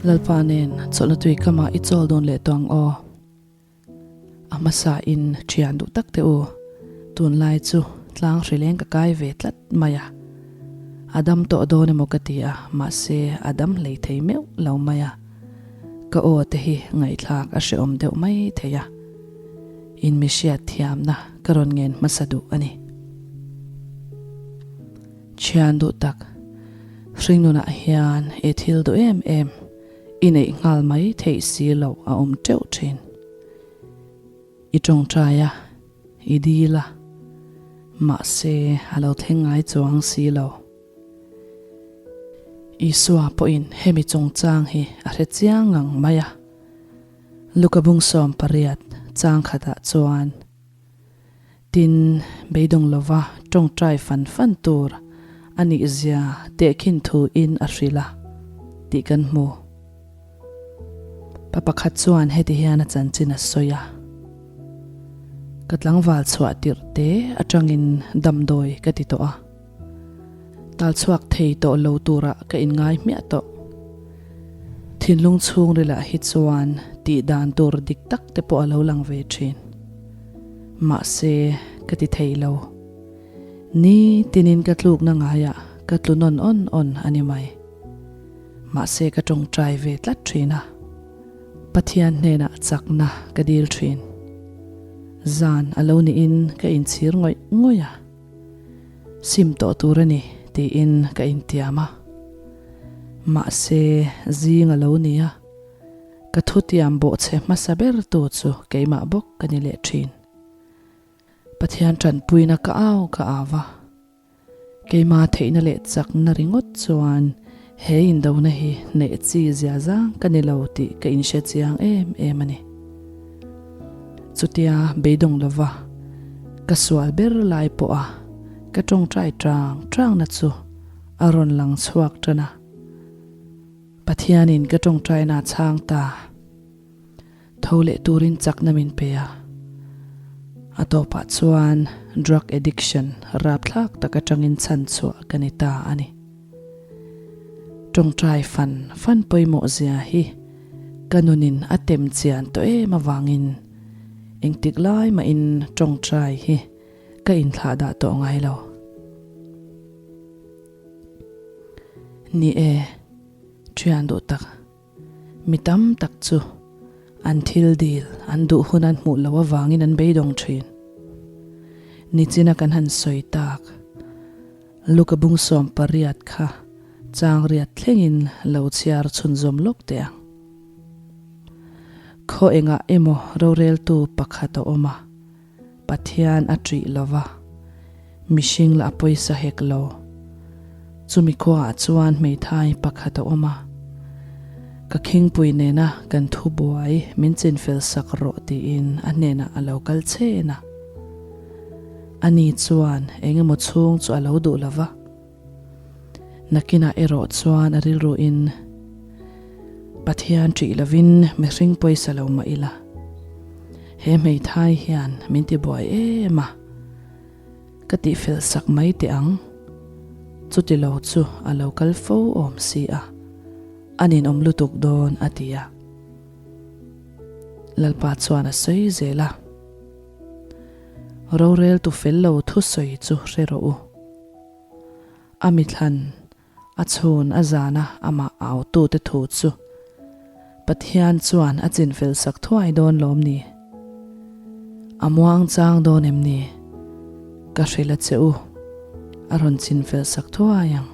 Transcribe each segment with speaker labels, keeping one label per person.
Speaker 1: Lalpa nen chawlhna tui kamah i chawl dawn leh tawh ang aw. A hmasa in thian duh tak teh u. Tunlai chu tlang hrileng ka kai ve tlat mai a. A dam tawh dawn emaw ka ti a, mahse a dam hlei thei meuh lo mai a. Ka aw te hi ngaihthlak a hrehawm deuh mai thei a. In mi hriat thiamna ka rawn ngen hmasa duh a ni. Thian duh tak, hringnunah hian i thil duh em em i neih nghal mai theih si loh a awm teuh thin. I tawngtai a, i dil a, mahse a lo thleng ngai chuang si lo. Isua pawhin hemi chungchang hi a hre chiang ngang mai a, Luka bung 18 chang khatah chuan, Tin, beidawng lova tawngtai fan fan tur a nih zia tehkhin thu in a hrilh a tih kan hmu. Pa pakhat chuan heti hian a chanchin a sawi a, Ka tlangval chhuah tirh te atangin damdawi ka ti tawh a, tal chhuak thei tawh lo turah ka inngai hmiah tawh. Thinlung chhungrilah hi chuan tih dan tur dik tak te pawh a lo lang ve thin. Mahse, ka ti thei lo. Ni tinin ka tlukna ngaiah ka tlu nawn awn awn a ni mai. Mahse ka tawngtai ve tlat thin a, Pathian hnenah chakna ka dil thin. Zan a lo niin ka inchhir ngawih ngawih a. Sim tawh tur a ni tiin ka intiam a. Mahse, zing a lo ni a, ka thutiam bawhchhe hmasa ber tu chu keimah bawk ka ni leh thin. Pathian tanpuina ka au ka au a, keimah theihna leh chakna ringawt chuan he indona hi hneh chi zia zang ka ni lo tih ka inhre chiang em em a ni. Chutia beidawng lova ka sual ber lai pawha ka tawngtai tang tangna chu a rawn lang chhuak tan a. Pathianin ka tawngtaina a chhang ta. Tho leh turin chakna min pe a. A tawpah chuan drug addiction rapthlak tak atangin chhan chhuah ka ni ta a ni. Tawngtai fan fan pawimawh zia hi ka nunin a tem chian tawh em avangin engtik lai mahin tawngtai hi ka inthlah dah tawh ngai lo. Ni e, thian duh tak, mi tam tak chu an thil dil an duh hun an hmuh loh avangin an beidawng thin. Nichina kan han sawi tak. Luka bung 18 kha chang riat thlengin lo chhiar chhunzawm lawk teh ang. Khaw engah emaw roreltu pakhat a awm a, Pathian a ṭih lo va, mihring lah a pawisa hek lo. Chumi khuaah chuan hmeithai pakhat a awm a, Ka khingpui nena kan thubuai min chinfel sak rawh tiin a hnenah a lo kal chen a. Ani chuan eng emaw chhung chu a lo duh lo va, nakinah erawh chuan a rilruin, Pathian ṭih lovin mihring pawisa lo mah ila, he hmeithai hian min ti buai em a, ka tihfel sak mai teh ang, chuti lo chu a lo kal fo awm si a, a ninawm lutuk dawn a ti a. Lalpa chuan a sawi zel a. Roreltu fel lo thusawi chu hre rawh u. A mithlan, a chhun a zana amah autute thu chu Pathian chuan a chinfel sak thuai dawn lawm ni? A muang chang dawn em ni? Ka hrilh a che u, a rawn chinfel sak thuai ang.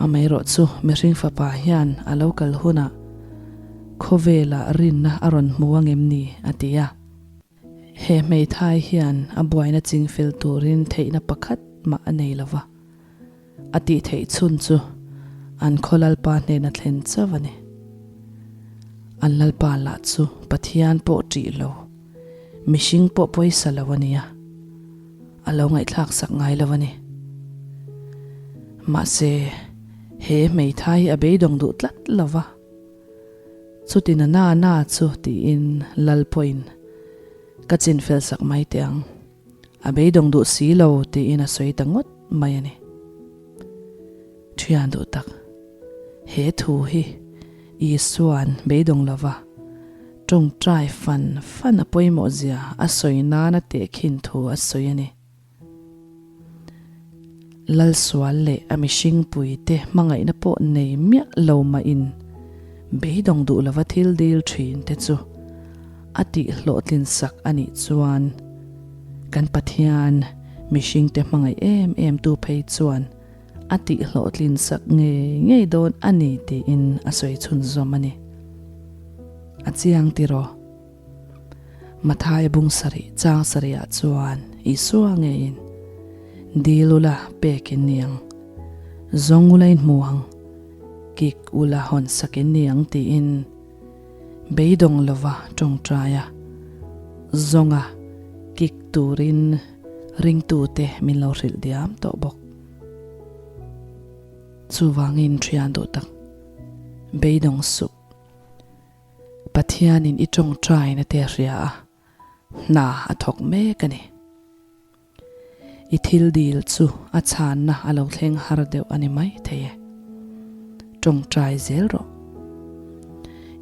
Speaker 1: Amaherawh chu mihring fapa hian a lo kal hunah Khawvelah rinna a rawn hmu angem ni? a ti a. He hmeithai hian a buaina chingfel turin theihna pakhat mah a nei lo va, a tih theih chhun chu an khaw lalpa hnena thlen chauh a ni. An lalpa lah chu Pathian pawh ṭih lo, mihring pawh pawisa lo a nia, a lo ngaihthlak sak ngai lo a ni. Mahse, he hmeithai hi a beidawng duh tlat lo va. Chuti na na na chu tiin lal pawhin ka chinfel sak mai teh ang, a beidawng duh si lo tiin a sawi ta ngawt mai a ni. Thian duh tak. He thu hi Isua'n beidawng lova tawngtai fan fan a pawimawh zia a sawi nana tehkhin thu a sawi a ni. Lalsual leh a mihringpuite hmangaihna pawh nei miah lo mahin beidawng duh lova thil dil thin te chu a tihhlawhtlin sak a nih chuan kan Pathian mihringte hmangaih em em tu phei chuan a tihhlawhtlin sak ngei ngei dawn a ni tiin a sawi chhunzawm a ni. A chiang tiraw? Mathaia bung sarih chang sarihah chuan Isua ngeiin, Dil ula pek in ni ang, zawng ula in hmu ang, kik ula hawn sak in ni ang tiin beidawng lova tawngtai a, zawnga kik turin ringtute min lo hrilh diam tawh bawk. Chuvangin thian duh tak, beidawng suh. Pathianin i tawngtaina te a hria a, hna a thawk mek a ni. I thil dil chu a chhanna a lo thleng har deuh a ni mai thei e. Tawngtai zel rawh.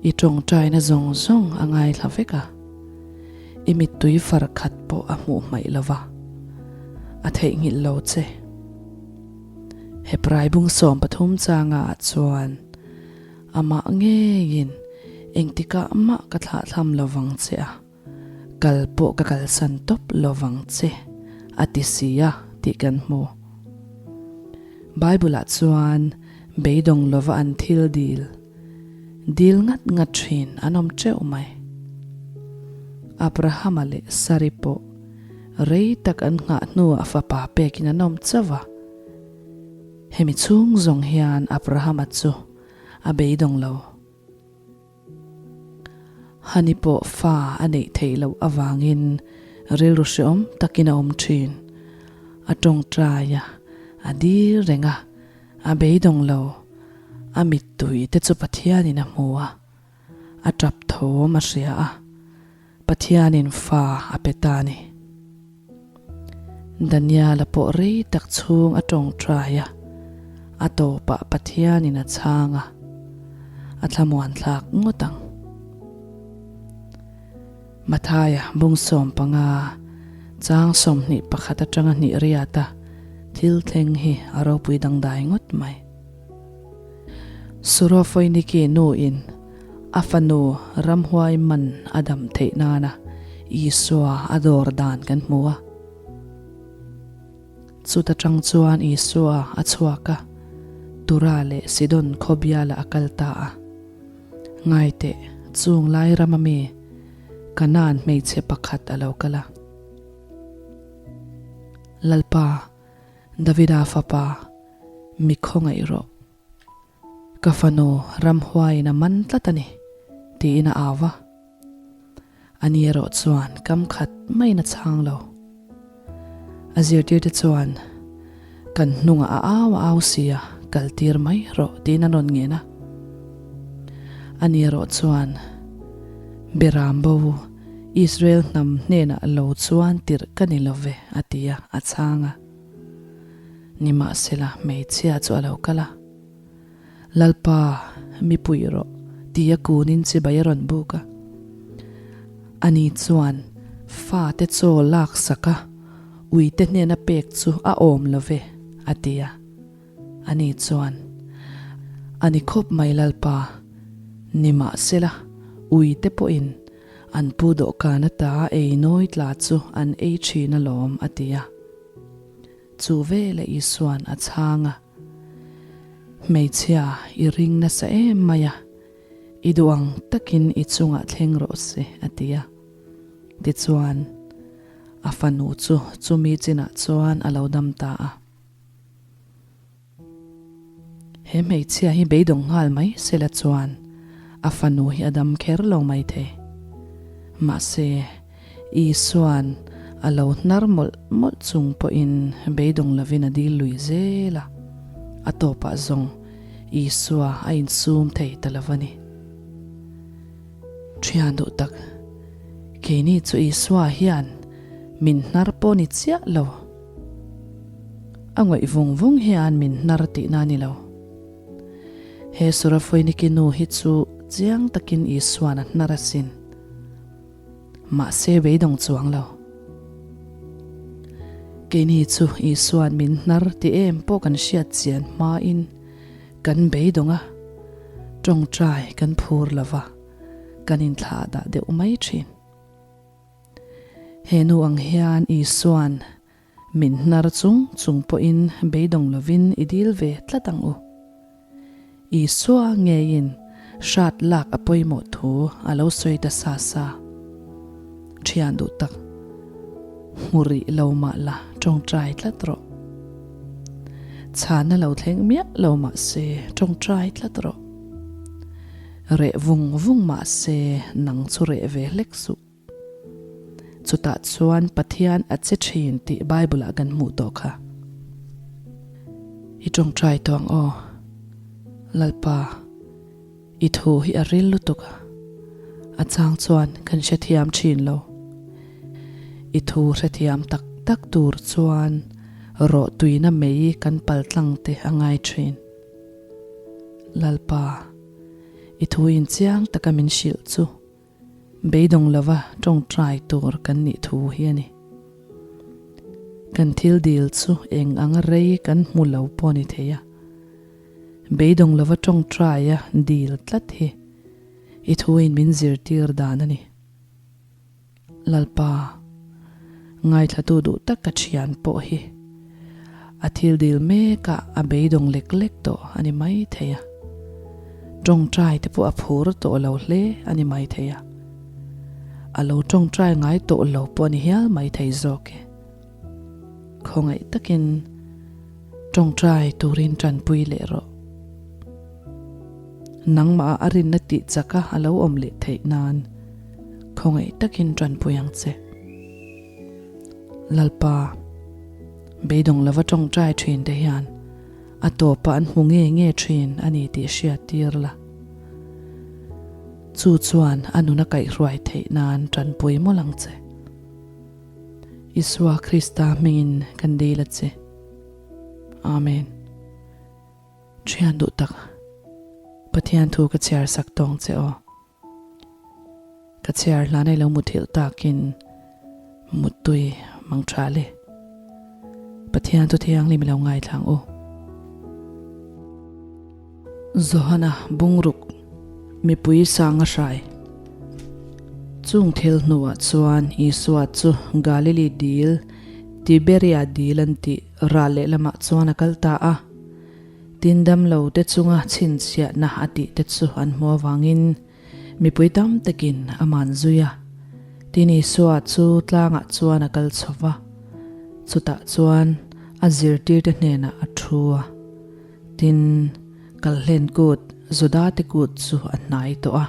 Speaker 1: I tawngtaina zawng zawng a ngaithla vek a, i mittui far khat pawh a hmuh hmaih lo va, a theihnghilh lo che. Hebrai bung 13 changa ah chuan, Amah ngeiin engtikah mah ka thlahthlam lo vang che a, kal pawh ka kalsan tawp lo vang che, a ti si a tih kan hmu. Bible-ah chuan beidawng lova an thil dil, dil ngat ngat thin an awm teuh mai. Abrahama leh Sari pawh rei tak an nghah hnuah fapa pekin an awm chauh a. Hemi chhung zawng hian Abrahama chu a beidawng lo. Hani pawh fa a neih theih loh avangin rilru hreawm takin a awm thin. A tawngtai a, a dil reng a, a beidawng lo. A mittui te chu Pathianin a hmu a, a tap thawm a hria a, Pathianin fa a pe ta a ni. Daniela pawh rei tak chhung a tawngtai a, a tawpah Pathianin a chhang a, a thlamuan thlak ngawt ang. Mathaia bung 15, chang 21 atanga hnih riata thil thleng hi a ropui dangdai ngawt mai. Surofoiniki nuin a fanu ramhuai man a dam theih nana Isua a dawr dan kan hmu a. Chuta tang chuan Isua a chhuak a, Tura leh Sidon khaw bialah a kal ta a. Ngaiteh, chung lai rama mi Kanaan hmeichhe pakhat a lo kal a. Lalpa, Davida fapa, mi khawngaih rawh. Ka fanu ramhuaiin a man tlat a ni, tiin a au va. Ani erawh chuan kam khat maiin a chhang lo. A zirtirte chuan, Kan hnungah a au a au si a, kal tir mai rawh, tiin an rawn ngen a. Ani erawh chuan, Beram bo, Israel hnam hnenah lo chuan tirh ka ni lo ve, a ti a, a chhang a. Nimahsela hmeichhia chu a lo kal a, Lalpa, mi pui rawh, tia kunin chibai a rawn buk a. Ani chuan fate chaw lak sak a, uite hnena pek chu a awm lo ve, a ti a. Ani chuan, A ni khawp mai Lalpa, nimahsela uite pawhin an pu dawhkan ata ei nawi tla chu an ei thin alawm, a ti a. Chu veleh Isua'n a chhang a, Hmeichhia, i ring nasa em mai a, i duh ang takin i chungah thleng rawh se, a ti a. Tichuan, a fanu chu chumi chinah chuan a lo dam ta a. He hmeichhia hi beidawng nghal mai sela chuan a fanu hi a dam kher lo mai thei. Mahse, Isua'n a lo hnar mawlh mawlh chung pawhin beidawng lovin a dil lui zel a, a tawpah zawng Isua a insum thei ta lo a ni. Thian duh tak, keini chu Isua hian min hnar pawh ni chiah lo. A ngawih vung vung hian min hnar tihna a ni lo. He Surafoiniki nu hi chu chiang takin Isua'n a hnar asin. Mahse beidawng chuang lo. Keini chu Isua'n min hnar ti em pawh kan hriat chian hmain kan beidawng a, tawngtai kan phur lo va, kan inthlah dah deuh mai thin. He nu ang hian Isua'n min hnar chung chung pawhin beidawng lovin i dil ve tlat ang u. Isua ngeiin hrat lak a pawimawh thu a lo sawi ta sa sa. Thian duh tak, hmu rih lo mah la tawngtai tlat rawh. Chhana lo thleng miah lo mah se tawngtai tlat rawh. Reh vung vung mah se nang chu reh ve hlek suh. Chutah chuan Pathian a che thin tih Bible ah kan hmuh tawh kha. I tawngtai tawh ang aw. Lalpa, i thu hi a ril lutuk a, a chang chuan kan hrethiam thin lo. I thu hrethiam tak tak tur chuan rawhtuina mei kan paltlang te a ngai thin. Lalpa, i thu in chiang taka min hrilh chu. Beidawng lova tawngtai tur kan nih thu hi a ni. Kan thil dil chu eng anga rei kan hmu lo pawh a ni thei a. Beidawng lova tawngtaia dil tlat hi i thuin min zirtir dan a ni. Lalpa, ngaithlatu duh tak ka thian pawh hi a thil dil mekah a beidawng lek lek tawh a ni mai thei a. Tawngtai te pawh a phur tawh lo hle a ni mai thei a. A lo tawngtai ngai tawh lo pawh a ni hial mai thei zawk e. Khawngaih takin tawngtai turin tanpui leh rawh. Nangmah a rinna tih chaka a lo awm leh theih nan khawngaih takin tanpui ang che. Lalpa, beidawng lova tawngtai thin te hian a tawpah an hmu nge nge thin a ni tih hriat tir la. Chu chuan a nun a kaihhruai theih nan tanpui mawlh ang che. Isua Krista hmingin kan dil a che. Amen. Thian duh tak, Pathian thu ka chhiar sak tawng che aw. Ka chhiar hlan ei lo muthilh takin muttui mang tha le. Pathian thu thianghlim i lo ngaithlang u. Johana bungruk mipui sanga hrai. Chung thil hnuah chuan Isua chu Galili dil, Tiberia dil an tih ral lehlamah chuan a kal ta a. Tin damlo te chunga chhinchhiahna a tih te chu an hmu avangin mipui tam takin a man zui a. Tin Isua chu tlangah chuan a kal chho va, chutah chuan a zirtirte hnenah a thu a. Tin, Kalhlen kut, Judate kut chu a hnai tawh a.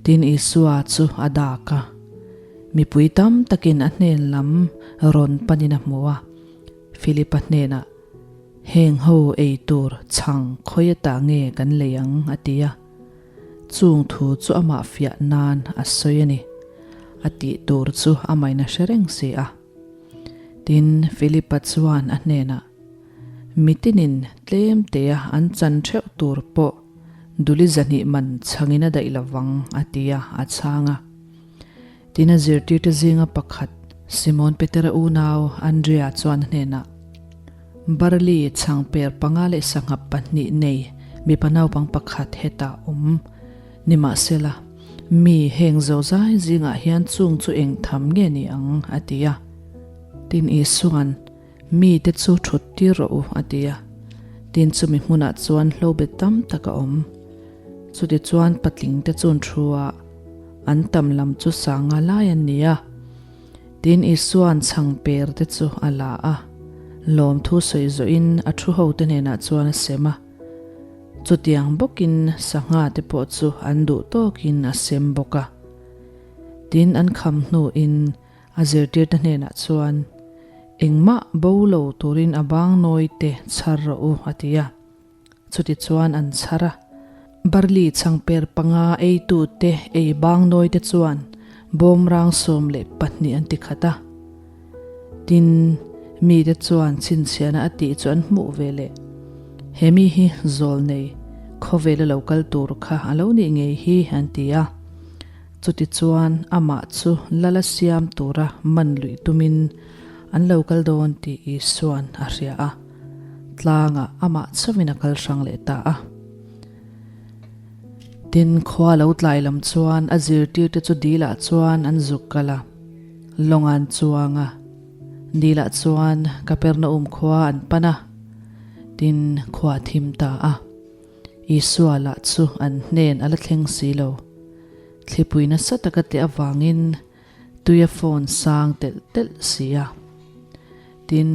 Speaker 1: Tin Isua chu a dak a, mipui tam takin a hnen lam rawn panin a hmu a. Philipa hnenah, Heng ho ei tur chhang khawi atah nge kan lei ang? a ti a. Chung thu chu amah fiah nan a sawi a ni. A tih tur chu amahin a hre reng si a. Tin, Philipa chuan a hnenah, Mitinin tlem tea an chan theuh tur pawh duli zahnih man chhangin a daih lovang, a ti a, a chhang a. Tin a zirtirte zinga pakhat, Simon Petera unau Andrea chuan a hnenah, Barli chhangper panga leh sangha pahnih nei mipa naupang pakhat hetah awm. Nimahsela, mi heng zozai zingah hian chung chu eng tham nge ni ang? a ti a. Tin Isua'n, Mite chu thut tir rawh u, a ti a. Tin chumi hmunah chuan hlobet tam tak a awm. Chutichuan patlingte chuan thu a, an tam lam chu sanga lai an ni a. Tin Isua'n chhangper te chu a la a, lawmthu sawi zawhin a thu hote hnenah chuan a sem a. Chutiang bawkin sangha te pawh chu an duh tawkin a sem bawk a. Tin an kham hnuin a zirtirte hnenah chuan, Engmah bo lo turin a bangnawi te chhar rawh u, a ti a. Chutichuan an chhar a, barli chhangper panga eitute ei bangnawite chuan bawmrang 12 an ti khat a. Tin, mite chuan chhinchhiahna a tih chu an hmuh ve leh. He mi hi zawl nei. Khawvela lo kal tur kha a lo nih ngei hi, an ti a. Chutichuan, amah chu lala siam tura man luih tumin an lo kal dawn tih Isua'n a hria a. Tlangah amah chauhin a kal hrang leh ta a. Tin, khua lo tlai lam chuan a zirtirte chu dilah chuan an zuk kal a, lawng an chuang a. Dilah chuan Kapernaum khua an pan a, tin khua a thim ta a. Isua lah chu an hnen a la thleng si lo. Thlipui nasa taka teh avangin tui a phone sang telh telh si a. Tin,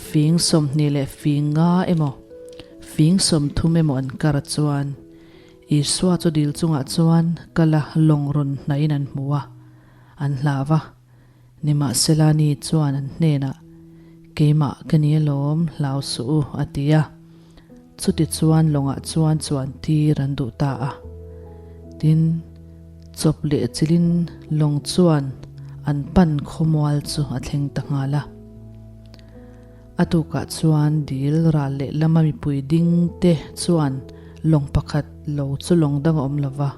Speaker 1: fing 20 leh fing nga emaw, fing 30 emaw an kar chuan Isua chu dil chungah chuan kal a lawng rawn hnaihin an hmu a, an hlau a. Nimahsela ni chuan an hnenah, Keimah ka ni alawm, hlau suh u, a ti a. Chutichuan lawngah chuan chuan tir an duh ta a. Tin, chawp leh chilhin lawng chuan an pan khawmual chu a thleng ta nghal a. A tukah chuan dil ral leh lama mipui ding te chuan lawng pakhat lo chu lawng dang a awm lo va.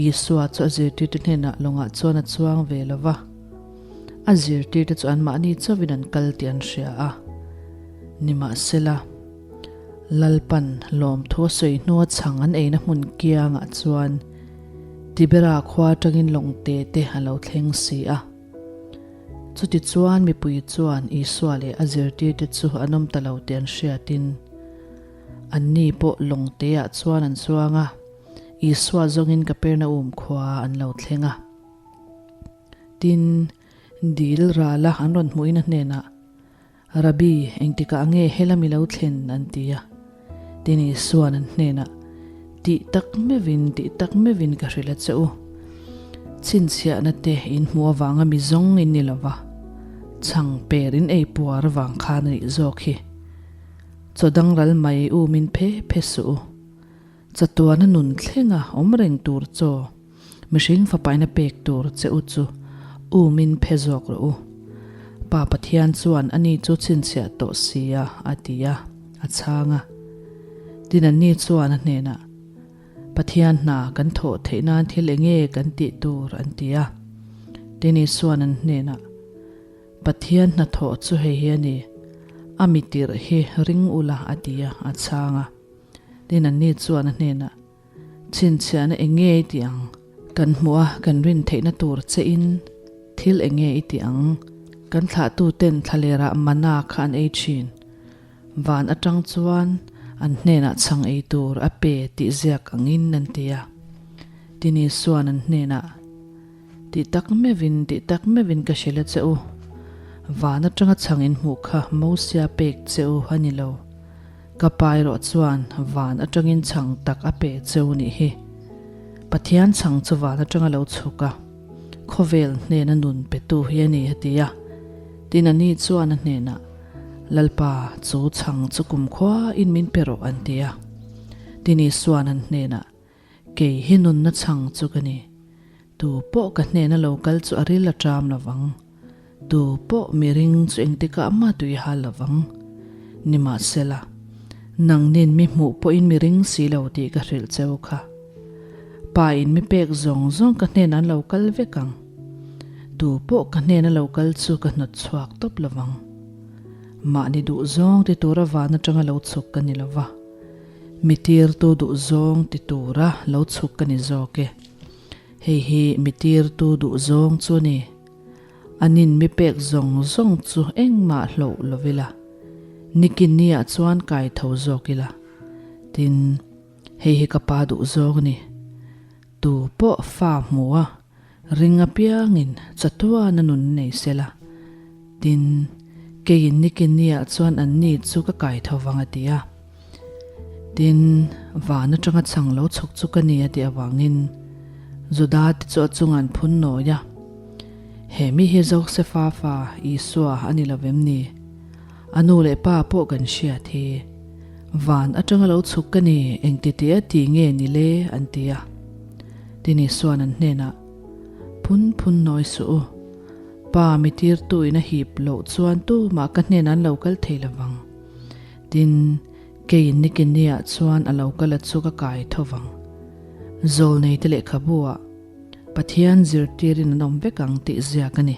Speaker 1: Isua chu a zirtirte hnenah lawngah chuan a chuang ve lo va. A zirtirte chu anmahni chauhin an kal tih an hria a. Nimahsela, Lalpan lawmthu a sawi hnua chhang an eina hmun kiangah chuan Tibera khua atangin lawng te te a lo thleng si a. Chutichuan mipui chuan Isua leh a zirtirte chu an awm ta lo tih an hriatin, anni pawh lawng teah chuan an chuang a. Isua zawngin Kapernaum khua an lo thleng a. Tin, dil rala an rawn hmuhin a hnenah, Rabbi, engtikah nge helam i lo thlen? an ti a. Tin, Isua'n an hnenah, Tih tak meuhin, tih tak meuhin ka hrilh a che u. Chhinchhiahna te in hmuh avanga mi zawng in ni lo va, chhang per in ei puar avang khan a nih zawk hi. Chaw dang ral mai umin phe phe suh u. Chatuana nun thlenga awm reng tur chaw mihring fapaina pek tur che u chu umin phe zawk rawh u. Pa Pathian chuan ani chu chhinchhiah tawh si a, a ti a, a chhang a. Tin anni chuan a hnenah, Pathian hna kan thawh theih nan thil enge kan tih tur? an ti a. Tin Isuan an hnenah, Pathian hnathawh chu hei hi a ni, a mi tirh hi ring ula, a ti a, a chhang a. Tin anni chuan a hnenah, Chhinchhiahna eng nge i tih ang? Kan hmuh a kan rin theihna tur che in thil eng nge i tih ang? Kan thlahtuten thlalerah mana kha an ei thin. Van atang chuan an hnenah chhang ei tur a pe tih ziak angin an ti a. Tin Isuan an hnenah, Tih tak meuhin, tih tak meuhin ka hrilh a che u. Van atanga chhang in hmuh kha Mosia pek che u a ni lo. Ka pa erawh chuan van atangin chhang tak a pe cheu nih hi. Pathian chhang chu van atanga lo chhuk a, khawvel hnena nun petu hi a ni a ti a. Tin ani chuan a hnenah, Lalpa, chu chhang chu kumkhua in min pe rawh an ti a. Tin Isuan an hnenah, Kei hi nunna chhang chu ka ni. Tu pawh ka hnena lo kal chu a ril a ṭam lo vang. Tu pawh miring chu engtikah mah tui hal lo vang. Nimahsela, nangnin mi hmuh pawhin mi ring si lo tih ka hrilh cheu kha. Pa in mi pek zawng zawng ka hnenah an lo kal vek ang. Tu pawh ka hnena lo kal chu ka hnawt chhuak tawp lo vang. Mahni duh zawng ti tura van atanga lo chhuk ka ni lo va. Mi tirtu duh zawng ti tura lo chhuk ka ni zawk e. Hei hi mi tirtu duh zawng chu a ni. Anin mi pek zawng zawng chu engmah hloh lo ila, nikinni ah chuan kai tho zawk ila. Tin, hei hi ka pa duh zawng a ni. Tu pawh fa hmu a, ring apiangin chatuan a nun nei sela. Tin, keiin nikinni ah chuan anni chu ka kai tho vang a ti a. Tin, van atanga chhang lo chhuk chu ka ni a tih avangin Juda te chu a chungah an phun nawi a. He mi hi Josefa fa Isua a ni lo vem ni? A nu leh pa pawh kan hriat hi. Van atanga lo chhuk ka ni, engti tih a ti nge ni le? an ti a. Tin Isua'n an hnenah, Phun phun nawi suh u. Pa mi tirtuin a hip loh chuan tumah ka hnenah an lo kal thei lo vang. Tin, Keiin nikinniah chuan a lo kal a chu ka kai tho vang. Zawlneite lehkhabu ah Pathian zirtirin an awm vek ang tih ziak a ni.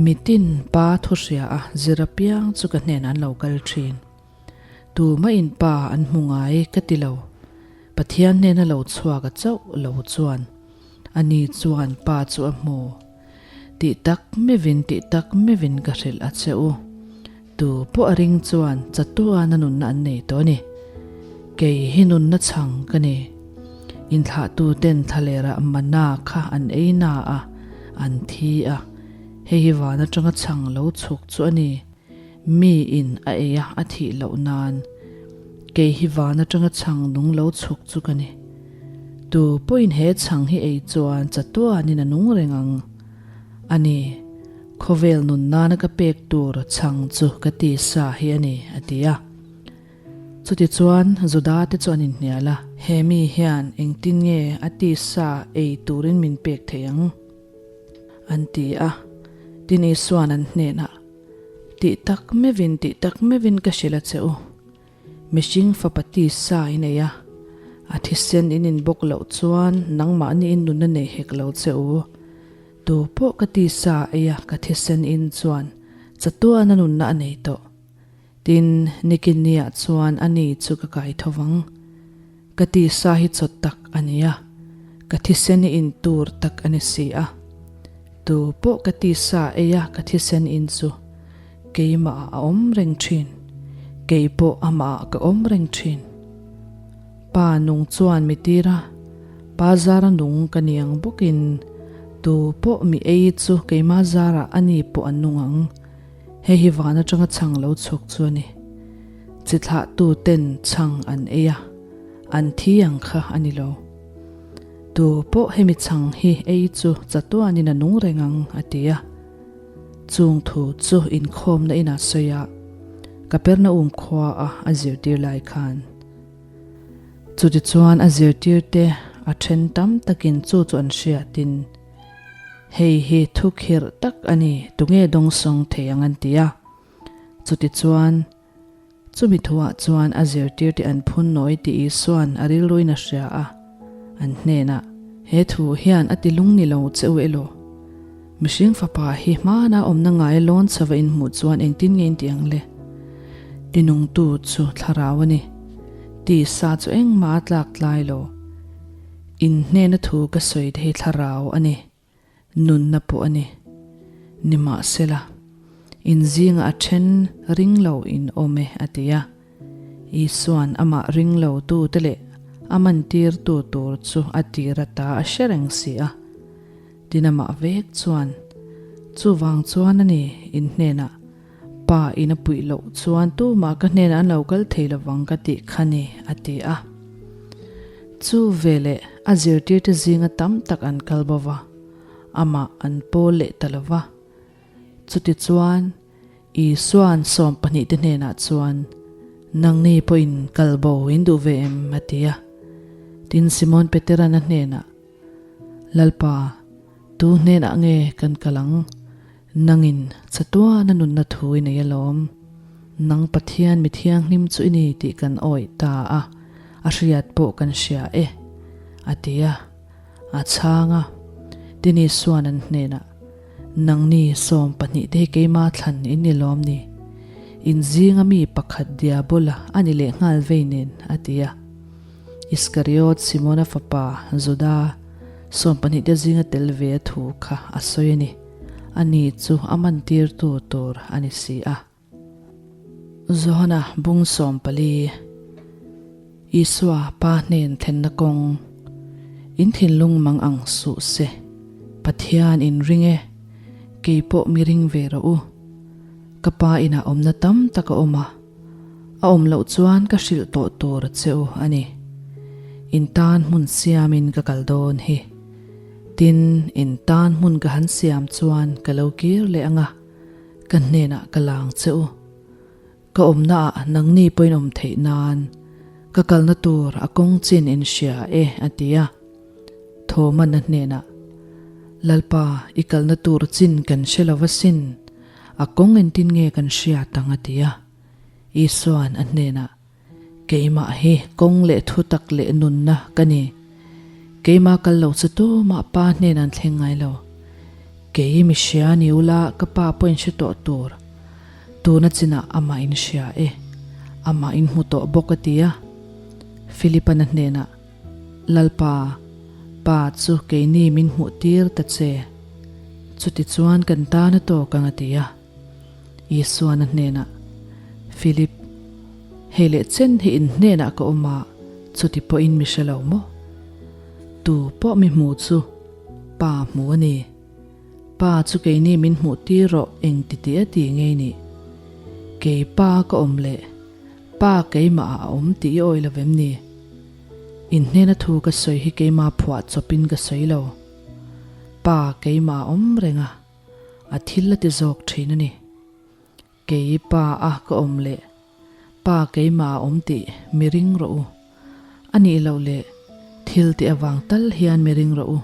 Speaker 1: Mitin pa thu hria a zir apiang chu ka hnenah an lo kal thin. Tumah in pa an hmu ngai ka ti lo. Pathian hnena lo chhuak a chauh lo chuan ani chuan pa chu a hmu. Tih tak mevin tih tak mevin ka hrilh a che u. Tu pawh a ring chuan chatuana nunna an nei tawh a ni. Kei hi nunna chhang ka ni. Inthlahtu ten thlalerah mana kha an ei na a, an thi a. Hei hi van atanga chhang lo chhuk chu a ni. Mi in a ei a, a thih loh nan. Kei hi van atanga chhang nung lo chhuk chu ka ni. Tu pawhin he chhang hi ei chuan chatuanin a nung reng ang a ni. Khawvel nun nana ka pek tur chhang chu ka ti sa hi a ni, a ti a. Chutichuan Juda te chu an inhnial a. He mi hian engtin nge a ti sa ei turin min pek thei ang? An ti a. Tin Isua'n an hnenah, Tih tak meuhin, tih tak meuhin ka hrilh a che u. Mihring fapa tisa i nei a, a thisen in in bawk loh chuan nangmahni in nunna nei hek lo che u. Tu pawh ka tisa ei a ka thisen in chuan chatuana nunna a nei tawh. Tin, nikinniah chuan a ni chu ka kai tho vang. Ka tisa hi chawt tak a ni a, ka thisen i in tur tak a ni si a. Tu pawh ka tisa ei a ka thisen in chu Keimah ah a awm reng thin, kei pawh amah ah ka awm reng thin. Pa nung chuan mi tir a, pa zara nung ka ni ang bawkin tu pawh mi ei chu keimah zarah a ni pawh an nung ang. Hei hi van atanga chhang lo chhuk chu a ni. Chi thlah tu ten chhang an ei a, an thi ang kha a ni lo. Tu pawh hemi chhang hi ei chu chatuanin a nung reng ang, a ti a. Chung thu chu inkhawmna inah sawi a, Kapernaum khua a a zirtir lai khan. Chutichuan a zirtirte a then tam takin chu chu an hriatin, Hei hi thu khirh tak a ni, tunge dawngsawng thei ang an ti a. Chutichuan. Chumi thuah chuan a zirtirte an phun nawi tih Isua'n a rilruin a hria a, an hnenah, He thu hian a ti lung ni lo che u elaw? Mihring fapa hi hmana awmna ngai lawn chhova inhmuh chuan engtin nge inti ang le? Tinungtu chu thlarau a ni. Tisa chu engmah a tlak tlai lo. In hnena thu ka sawi te hi thlarau a ni. Nunna pawh a ni. Nimahsela, in zingah a then ring lo in awm e, a ti a. Isua'n amah ring lo tute leh a mantirtu tur chu a tir ata a hre reng si a. Tin amah vek chuan, Chuvang chuan a ni, in hnenah Pa in a puih loh chuan tumah ka hnenah an lo kal thei lovang ka tih kha ni, a ti a. Chu veleh a zirtirte zinga tam tak an kal bo va, amah an pawl leh ta lo va. Chutichuan, Isua'n sawmpahnihte hnenah chuan, Nangni pawhin kal bo in duh ve em? a ti a. Tin, Simon Petera'n a hnenah, Lalpa, tu hnenah nge kan kal ang? Nangin chatuana nunna thu i nei alawm. Nang Pathian mi thianghlim chu i ni tih kan awih ta a, a hriat pawh kan hria e, a ti a. A chhang a, Tini suan an hnenah, Nangni 12 te hi keima thlan in ni lawm ni? In zinga mi pakhat Diabola a ni leh nghal vei nen, a ti a. Iskariot Simona fapa Juda 12 te zinga tel ve a thu kha a sawi a ni. Ani chu a mantirtu tur a ni si a. Johana bung 14, Isua Pa hnen thlenna kawng, In thinlung mang ang suh se, Pathian in ring e, kei pawh mi ring ve rawh u. Ka Pa inah awmna tam tak a awm a, a awm loh chuan ka hrilh tawh tur che u a ni. In tan hmun siamin ka kal dawn hi. Tin, in tan hmun ka han siam chuan ka lo kir leh ang a, ka hnenah ka lang che u. Ka awmnaah nangni pawhin awm theih nan ka kalna tur a kawng chin in hria e, a ti a. Thawmana hnenah, Lalpa, i kalna tur chin kan hre lo va sin, a kawng engtin nge kan hriat ang a ti a. Isua'n a hnenah. Keimah hi kawng leh thutak leh nunna ka ni. Keimah kal lo chu tumah Pa hnenah an thleng ngai lo. Kei mi hria ni ula ka Pa pawh in hre tawh tur. Tuna chinah amah in hria e. Amah in hmu tawh bawk a ti a. Philip-an a hnenah, Lalpa, Pa chu keini min hmuh tir ta che. Chutichuan kan tan a tawk ang a ti a. Isuan a hnenah, Philip, hei leh chen hi in hnenah ka awm a, chuti pawhin mi hre lo maw? Tu pawh mi hmu chu Pa hmu a ni. Pa chu keini min hmuh tir rawh eng ti tih a ti ngei nih. Kei Pa ka awm leh Pa keimah ah a awm tih i awi lo vem ni? In hnena thu ka sawi hi keimah phuah chawpin ka sawi lo. Pa keimah a awm reng a. A thil a ti zawk thin a ni. Kei pa a ka awm leh pa keimah a awm tih mi ring rawh u. A nih loh leh thil tih avang tal hian mi ring rawh u.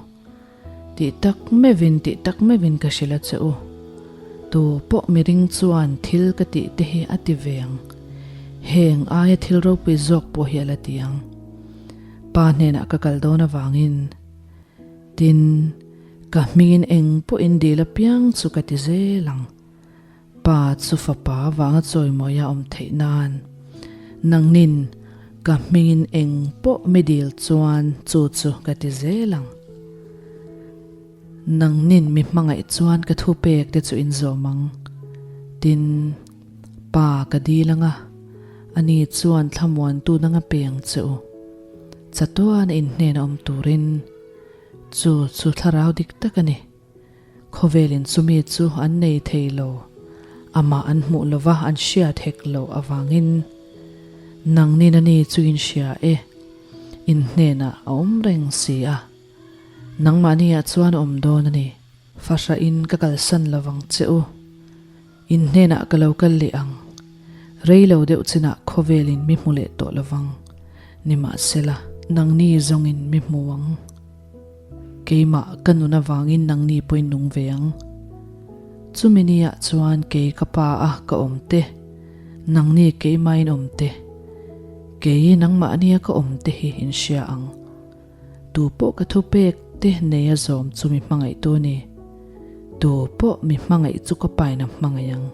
Speaker 1: Tih tak meuhin tih tak meuhin ka hrilh a che u. Tu pawh mi ring chuan thil ka tih te hi a ti ve ang. Heng aia thil ropui zawk pawh hi a la ti ang. Pa hnenah ka kal dawn avangin. Tin, ka hmingin eng pawhin dil apiang chu ka ti zel ang. Pa chu fapa avanga chawimawia awm theih nan, nangnin ka hmingin eng pawh mi dil chuan chu chu ka ti zel ang. Nangnin mi hmangaih chuan ka thupek te chu in zawm ang. Tin, Pa ka dil anga, ani chuan thlamuantu nanga peng che u. Chatuan in hnena awm turin chu chu thlarau dik tak a ni. Khawvelin chumi chu an nei thei lo, amah an hmuh lova an hriat hek loh avangin nangnin a ni chu in hria e, in hnenah a awm reng si a, nangmahniah chuan a awm dawn a ni. Fahrahin ka kalsan lovang che u. In hnenah ka lo kal leh ang. Rei lo deuh chinah khawvelin mi hmu leh tawh lovang. Nimahsela, nangni zawngin mi hmu ang. Keimah ka nun avangin nangni pawhin nung ve ang. Chumi niah chuan kei ka pa a ka awm te, nangni keimahin awm te, kei nangmahnia ka awm te hi in hria ang. Tu pawh ka thupek te nei a zawm chu mi hmangaihtu a ni. Tu pawh mi hmangaih chu ka pain a hmangaih ang.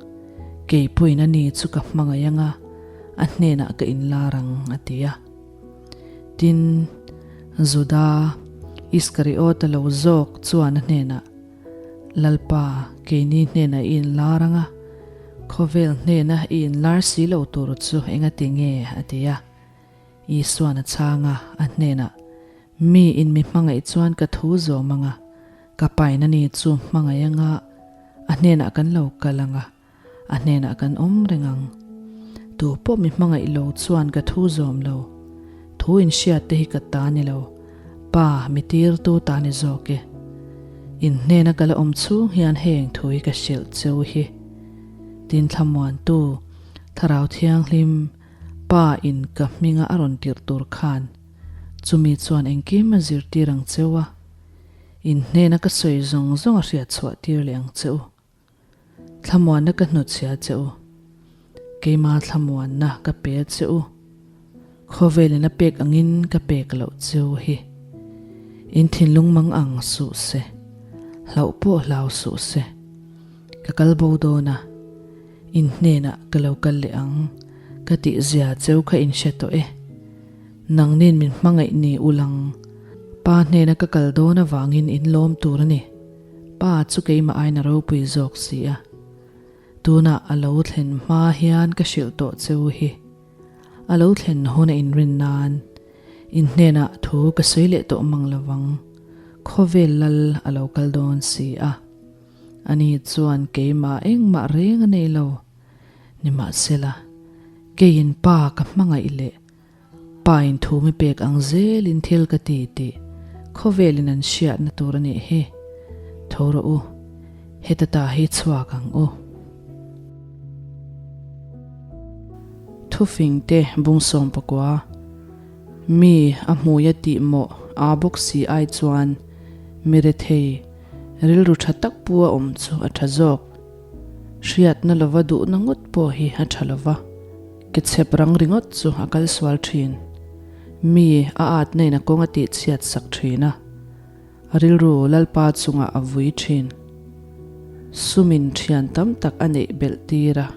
Speaker 1: Kei pawhin a ni chu ka hmangaih ang a, a hnenah ka inlar ang, a ti a. Tin, Juda Iskariota lo zawk chuan a hnenah, Lalpa, keini hnenah i inlar ang a, khawvel hnena i inlar si lo tur chu engati nge? a ti a. Isuan a chhang a, a hnenah, Mi in mi hmangaih chuan ka thu zawm ang a, ka pain a ni chu hmangaih ang a, a hnenah kan lo kal ang a, a hnenah kan awm reng ang. Tu pawh mi hmangaih lo chuan ka thu zawm lo. Thu in hriat te hi ka ta ni lo, Pa mi tirtu ta ni zawk e. In hnena ka la awm chhung hian heng thu hi ka hrilh cheu hi. Tin thlamuantu, Thlarau Thianghlim, Pa in ka hminga a rawn tirh tur khan chumi chuan engkim a zirtir ang cheu a, in hnena ka sawi zawng zawng a hriat chhuah tir leh ang che u. Thlamuanna ka hnutchhia che u. Keima thlamuanna ka pe a che u. Khawvelin a pek angin ka pek loh che u hi. In thinlung mang ang suh se, hlauh pawh hlau suh se. Ka kal bo dawn a. In hnenah ka lo kal leh ang, ka tih zia cheu kha in hre tawh e. Nangnin min hmangaih ni ulang, Pa hnena ka kal dawn avangin in lawm tur a ni. Pa chu keimah aiin a ropui zawk si a. Tunah a lo thlen hma hian ka hrilh tawh cheu hi. A lo thlen hun a inrin nan in hnenah thu ka sawi leh tawh mang lovang, khawvel lal a lo kal dawn si a. Ani chuan keimah engmah reng a nei lo. Nimahsela, keiin Pa ka hmangaih leh Pa in thu mi pek ang zelin thil ka ti tih khawvelin an hriatna tur a nih hi. Tho rawh u, heta ta hi chhuak ang u. Thufing te bungsawm pakua. Mi a hmuia tih mawh aa bawk si ai chuan mi rethei Rilru tha tak pu a awm chu a tha zawk. Hriatna lova duhna ngawt pawh hi a tha lova. Ke chhep rang ringawt chu a kal sual thin. Mi a at na in a kawng a tih chhiat sak thin a. A rilru Lalpa chungah a vui thin. Sumin thian tam tak a neih belh tir a.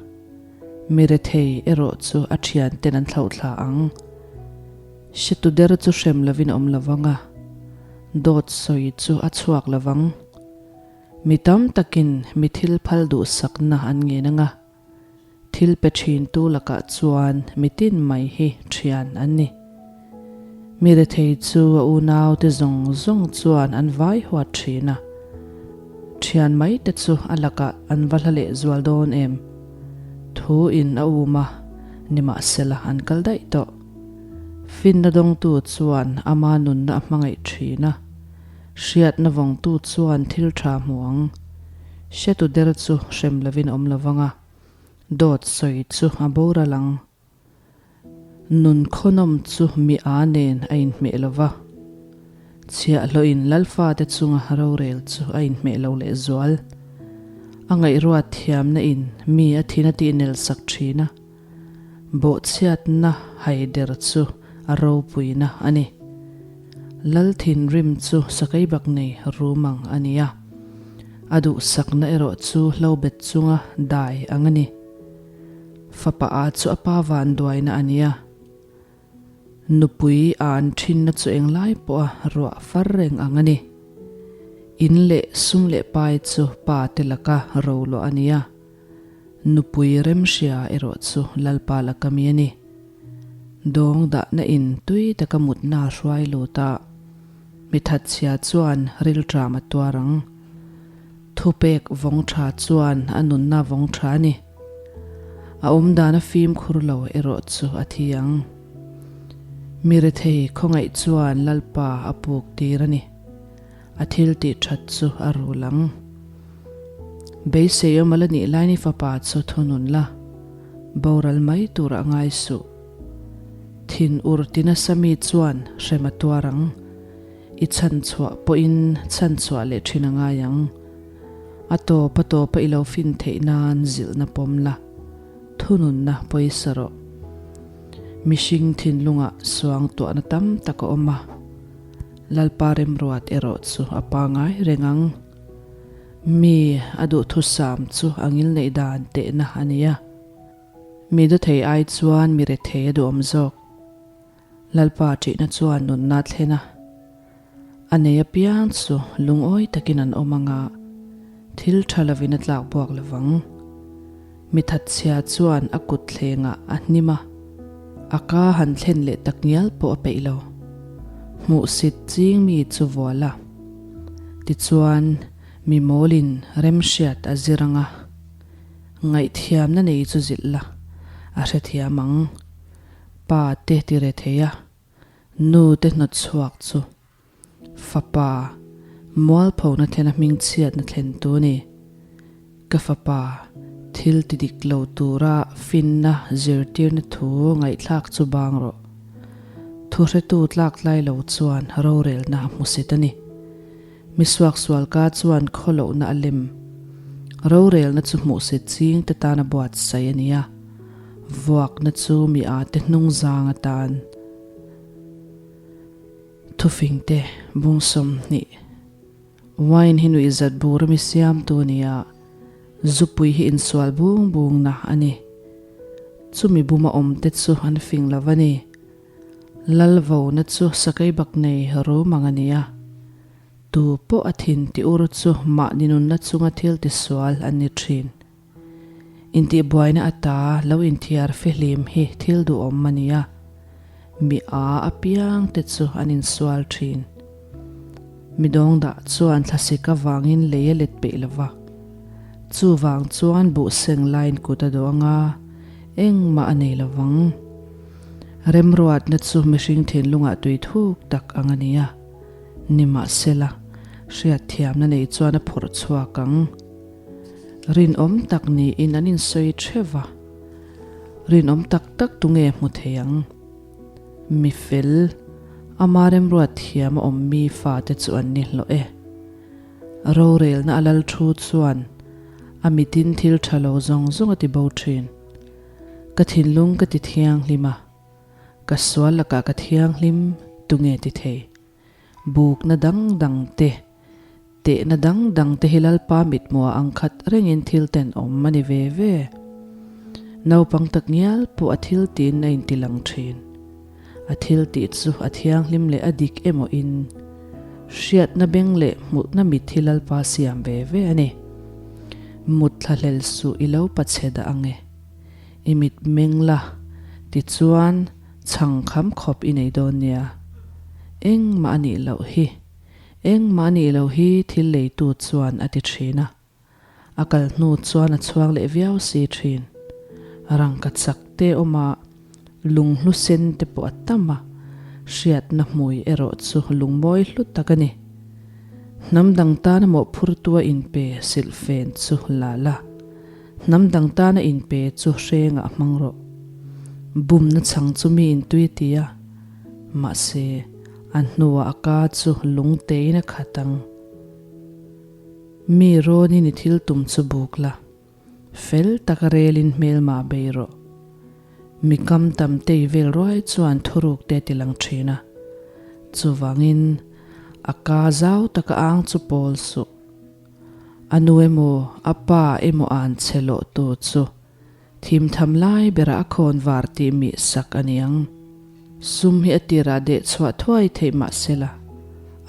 Speaker 1: Mi rethei erawh chu a thian ten an thlauh thla ang. Hretu der chu hrem lovin a awm lovang a, dawt sawi chu a chhuak lovang. Mi tam takin mi thil phal duhsakna an ngen ang a, thil pe thintu lakah chuan mi tin mai hi thian an ni. Mi rethei chu a unaute zawng zawng chuan an vai huat thin a, thian mai te chu a lakah an va hla leh zual dawn em? Thu in a um a, nimahsela an kal daih tawh. Finna dawngtu chuan ama nunna a hmangaih thin a, hriatna vawngtu chuan thil tha hmu ang. Hretu der chu hrem lovin a awm lovang a, dawt sawi chu a boral ang. Nun khawnawm chu mi a nen a inhmeh lo va, chhiahhlawhin Lalfate chunga rorel chu a inhmeh lo lehzual. A ngaihruat thiamna in mi a thin a tihnel sak thin a. Bawhchhiatna haider chu a ropuina a ni. Lal thinrim chu sakeibak nei rum ang a ni a, a duhsakna erawh chu hlobet chunga dai ang a ni. Fapa a chu a pa vanduaina a ni a, nupui a an thinna chu englai pawha ruah far reng ang a ni. In leh sum leh pai chu pa te laka roluah a ni a. Nupui remhria erawh chu Lalpa laka mi a ni. Dawng dahna in tui taka mutna a hruai lut a, mi thatchhia chuan rilṭam a tuar ang. Thupek vawng ṭha chuan a nunna vawng ṭha a ni. A awmdan a fimkhur lo erawh chu a thi ang. Mi rethei khawngaih chuan Lalpa a puk tir a ni. A thil tih that chu a rul ang. Beisei awm a la nih lain i fapa chu thunun la, boral mai turah ngai suh. Thin ur ti nasa mi chuan hrem a tuar ang. I chhanchhuah pawhin chhanchhuah leh thin a ngai ang. A tawp a tawpa i lo fin theih nan zilhna pawm la, thununna pawisa rawh. Mihring thinlungah suangtuahna tam tak a awm a. Lalpa remruat erawh chu a pangai reng ang. Mi a duhthusam chu a ngilneih dan tehna a ni a. Mi dawthei ai chuan mi rethei a duhawm zawk. Lalpa ṭihna chuan nunna a thlen a. A nei apiang chu lungawi takin an awm ang a, thil ṭha lovin a tlak buak lovang. Mi thatchhia chuan a kut thlengah a hnim a, a ka han thlen leh tak ngial pawh a peih lo. Hmuhsit ching mi chu vual a. Tichuan, mi mawlin remhriat a zir ang a, ngaihthiamna nei chu zilh la, a hrethiam ang. Pa te ti re thei a, nu te hnawt chhuak chu. Fapa, mualphona thlena hmingchhiatna thlentu a ni. Ka fapa, thil ti dik lo tura finna zirtirna thu ngaihthlak chu bang rawh. Thuhretu tlaktlai lo chuan rorelna a hmusit a ni. Mi suaksualka chuan khawlohna a lem. Rorelna chu hmuhsit ching te tana buatsaih a ni a, vuakna chu mi ate hnungzang atan. Thufingte bung 20 Wine hi nuihzat bur ami siamtu a ni a, zupui hi insual bung bungna a ni. Chumi buma awmte chu an fing lo a ni. Lalvona chu sakei bak nei rum ang a ni a, tu pawh a thin ti ur chu mahni nunna chunga thil tisual an ni thin. Intihbuaina ata lo inthiar fihlim hi thil duhawm a ni a, mi a apiang te chu an insual thin. Mi dawngdah chuan thlasik avangin lei a let peih lo va, chuvang chuan buh seng laiin kut a dawh anga engmah a nei lo vang. Remruatna chu mihring thinlungah tui thuk tak ang a ni a, nimahsela hriatthiamna nei chuan a phawrh chhuak ang. Rinawm tak niin an insawi theuh va, rinawm tak tak tunge hmu thei ang? Mi fel, ama remruat thiam a awm mi fate chu an ni hlawh e. Rorelna a lal thu chuan a mitin thil tha lo zawng zawng a ti bo thin. Ka thinlung ka ti thianghlim a, ka sual lakah ka thianghlim tunge ti thei? Bukna dang dang te, tehna dang dang te hi Lalpa mithmuah ang khat rengin thil tenawm a ni ve ve. Naupang tak ngial pawh a thil tiin a inti lang thin. A thil tih chu a thianghlim leh a dik emaw in hriatna beng leh hmuhna mit hi Lalpa siam ve ve a ni. Mut thlahlel suh i lo pachhe dah ang e. I mit meng la, tichuan chhang kham khawp i nei dawn nia. Engmah a nih loh hi. Engmah a nih loh hi thil leitu chuan a ti thin a. A kal hnu chuan a chhuak leh viau si thin. Rangka chak te awm a, lunghlu sen te pawh a tam a, hriatna hmui erawh chu lungmawi hlu tak a ni. Hnam dang tana mawhphurtu a inpe silhfen chu la la, hnam dang tana inpe chu hrengah hmang rawh. Bumna chhang chu mi intui a ti a, mahse, a hnuah a ka chu lungtein a khat ang. Mi rawnin i thil tum chu buk la, fel taka relin hmelmah bei rawh. Mi kam tam tei vel ruai chuan thuruk te ti lang thin a, chuvangin a ka zau taka ang chu pawl suh. A nu emaw a pa emaw an che lawh tu chu Thimtham lai berah a khawn var tih mih sak a niang. Sum hi a tirah deh chhuah thuai theih mah sela,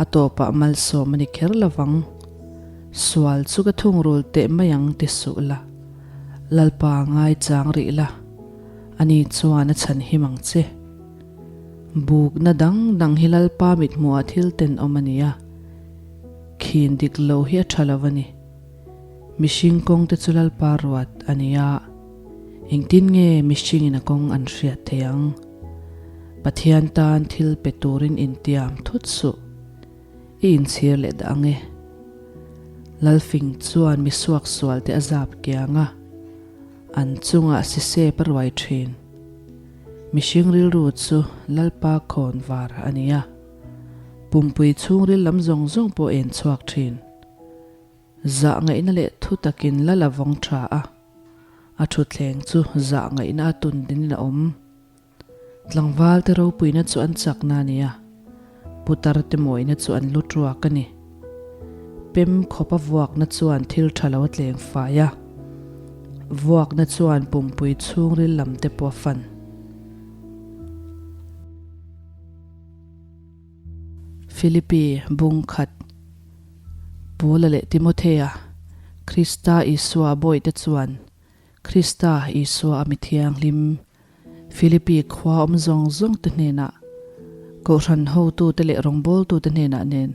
Speaker 1: a tawpah malsawm a ni kher lovang. Sual chu ka thungrul teh mai ang ti suh la, Lalpa ngai chang rih la, ani chuan a chhan him ang che. Bukna dang dang hi Lalpa mithmuhah thil tenawm a ni a, khin dik lo hi a tha lo a ni. Mihring kawng te chu Lalpa ruat a ni a, engtin nge mihringin a kawng an hriat thei ang? Pathian tan thil pe turin intiam thut suh, i inchhir leh dah ang e. Lalfing chuan mi suaksual te a zap kiang a, an chungah sisep a ruai thin. Mihring rilru chu Lalpa khawn var a ni a, pumpui chhungril lam zawng zawng pawh en chhuak thin. Zah ngaihna leh thu takin lal a vawng tha a, a thutthleng chu zah ngaihna a tun dinin a awm. Tlangval te ropuina chu an chakna a ni a, putar te mawina chu an lu tuak a ni. Pem khawp a vuakna chuan thil tha lo a tleng fai a, vuakna chuan pumpui chhungril lam te pawh a fan. Philippi bung khat. Paula leh Timothea, Krista Isua bawihte chuan Krista Isua a mi thianghlim Philippi khua awm zawng zawngte hnenah, Kohhran hotute leh rawngbawltute hnenah nen,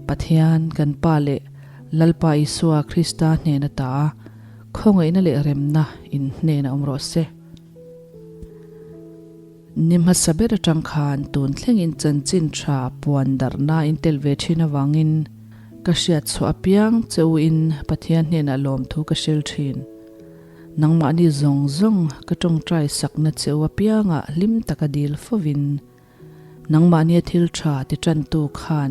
Speaker 1: Pathian kan Pa leh Lalpa Isua Krista hnen ata khawngaihna leh remna in hnenah awm rawh se. Ni hmasa ber atang khan tun thlengin chanchin tha puan darhna in tel ve thin avangin ka hriat chhuah apiang che u in Pathian hnenah lawmthu ka hril thin. Nangmahni zawng zawng ka tawngtai sakna che u apiangah hlim taka dil fovin nangmahnia thil tha ti tantu khan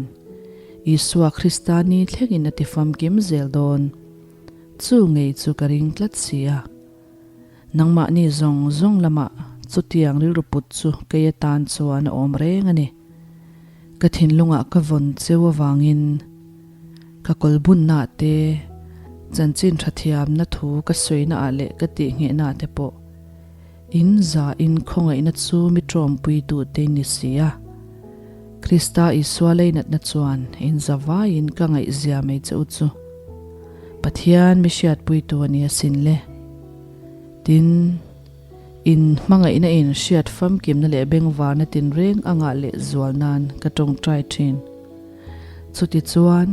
Speaker 1: Isua Krista ni thlengin a ti famkim zel dawn. Chu ngei chu ka ring tlat si a. Nangmahni zawng zawng lamah chutiang rilru put chu kei atan chuan a awm reng a ni. Ka thinlungah ka vawn cheu avangin ka kawlbunnaah te, chanchin tha thiamna thu ka sawinaah leh ka tihnghehnaah te pawh in zahin khawngaihna chu mi tawmpui duhte in ni si a. Krista Isua leinatna chuan in zavaiin ka ngaihzia mai che u chu. Pathian mi hriatpuitu a ni asin le. Tin, in hmangaihna in hriat famkimna leh bengvarna tinreng a ngah leh zual nan ka tawngtai thin. Chutichuan,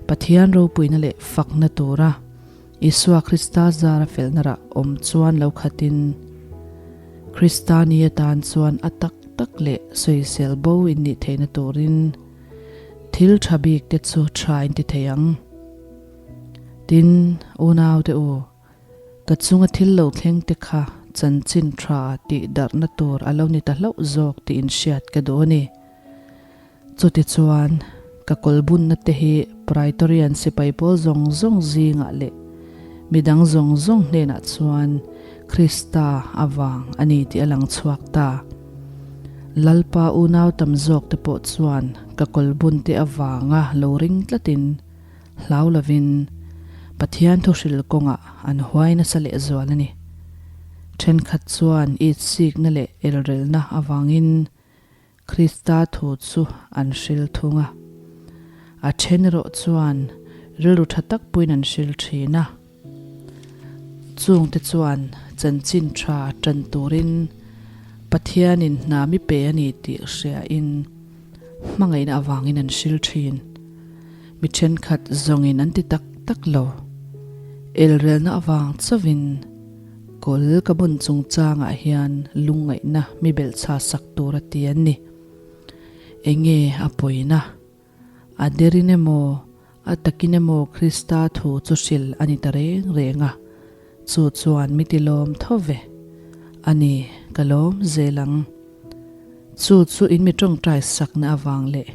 Speaker 1: Pathian ropuina leh fakna tura Isua Krista zara felna rah awm chuan lo khatin, Krista ni atan chuan a tak tak leh sawisel bo in nih theihna turin, Thil tha bik te chu tha in ti thei ang. Tin, unau te u, ka chunga thil lo thleng te kha chanchin tha tih darhna tur a lo ni ta hlauh zawk tih in hriat ka duh a ni. Chutichuan, ka kawlbunna te hi Praetorian sipai pawl zawng zawng zingah leh midang zawng zawng hnenah chuan Krista avang a ni tih a lang chhuak ta. Lalpa unau tam zawk te pawh chuan ka kawlbun te avanga lo ring tlatin hlau lovin Pathian thuhril kawngah an huai nasa lehzual a ni. Thenkhat chuan itsikna leh elrelna avangin Krista thu chu an hril thung a. A then erawh chuan rilru tha tak puiin an hril thin a. Chungte chuan chanchin tha tan turin Pathianin hna mi pe a ni tih hriain hmangaihna avangin an hril thin. Mi thenkhat zawngin an ti tak tak lo. Elrelna avang chauhin Kawl ka bun chungchangah hian lungngaihna mi belhchha sak tur a ti an ni. Enge a pawina? A derin emaw, a takin emaw Krista thu chu hril a ni ta reng reng a, chu chuan mi ti lawm tho ve. A ni, ka lawm zel ang. Chu chu in mi tawngtai sakna avang leh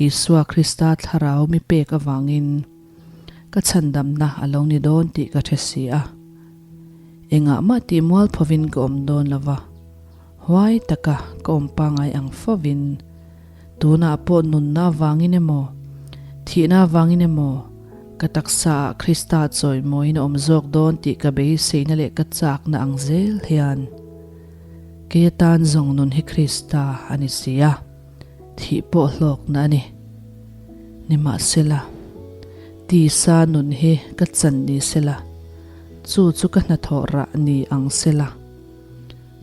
Speaker 1: Isua Krista thlarau mi pek avangin Ka chhandamna a lo ni dawn tih ka hre si a. Engah mah tih mual phovin ka awm dawn lo va, huai taka ka awm pangai ang fovin, tunah pawh nunna avangin emaw, thihna avangin emaw, ka taksaah Krista chawimawiin a awm zawk dawn tih ka beiseina leh ka chakna ang zel hian kei atan zawng nun hi Krista a ni si a. Thih pawh hlawkna a ni. Nimahsela, tisa nun hi ka chan ni sela, chu chu ka hnathawh rah ni ang sela.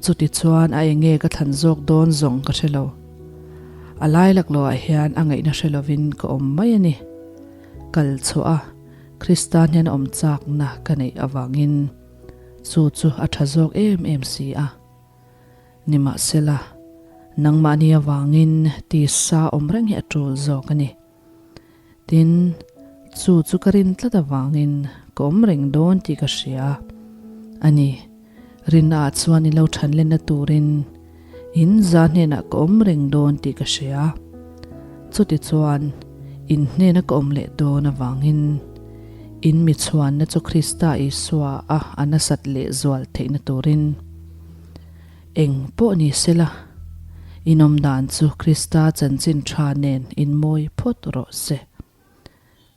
Speaker 1: Chutichuan a enge ka thlan zawk dawn zawng ka hre lo. A lai laklawhah hian a ngaihna hre lovin ka awm mai a ni. Kal chhuah a, Krista hnen awm chakna ka neih avangin chu chu a tha zawk em em si a. Nimahsela, nangmahni avangin tisa awm reng hi a tul zawk a ni. Tin, chu chu ka rin tlat avangin ka awm reng dawn tih ka hria a ni. Rinnaah chuan i lo than lenna turin in za hnenah ka awm reng dawn tih ka hria. Chutichuan, in hnena ka awm leh dawn avangin in mi chhuanna chu Krista Isua a a nasat lehzual theihna turin, Eng pawh ni sela, inawm dan chu Krista chanchin tha nen inmawi phawt rawh se.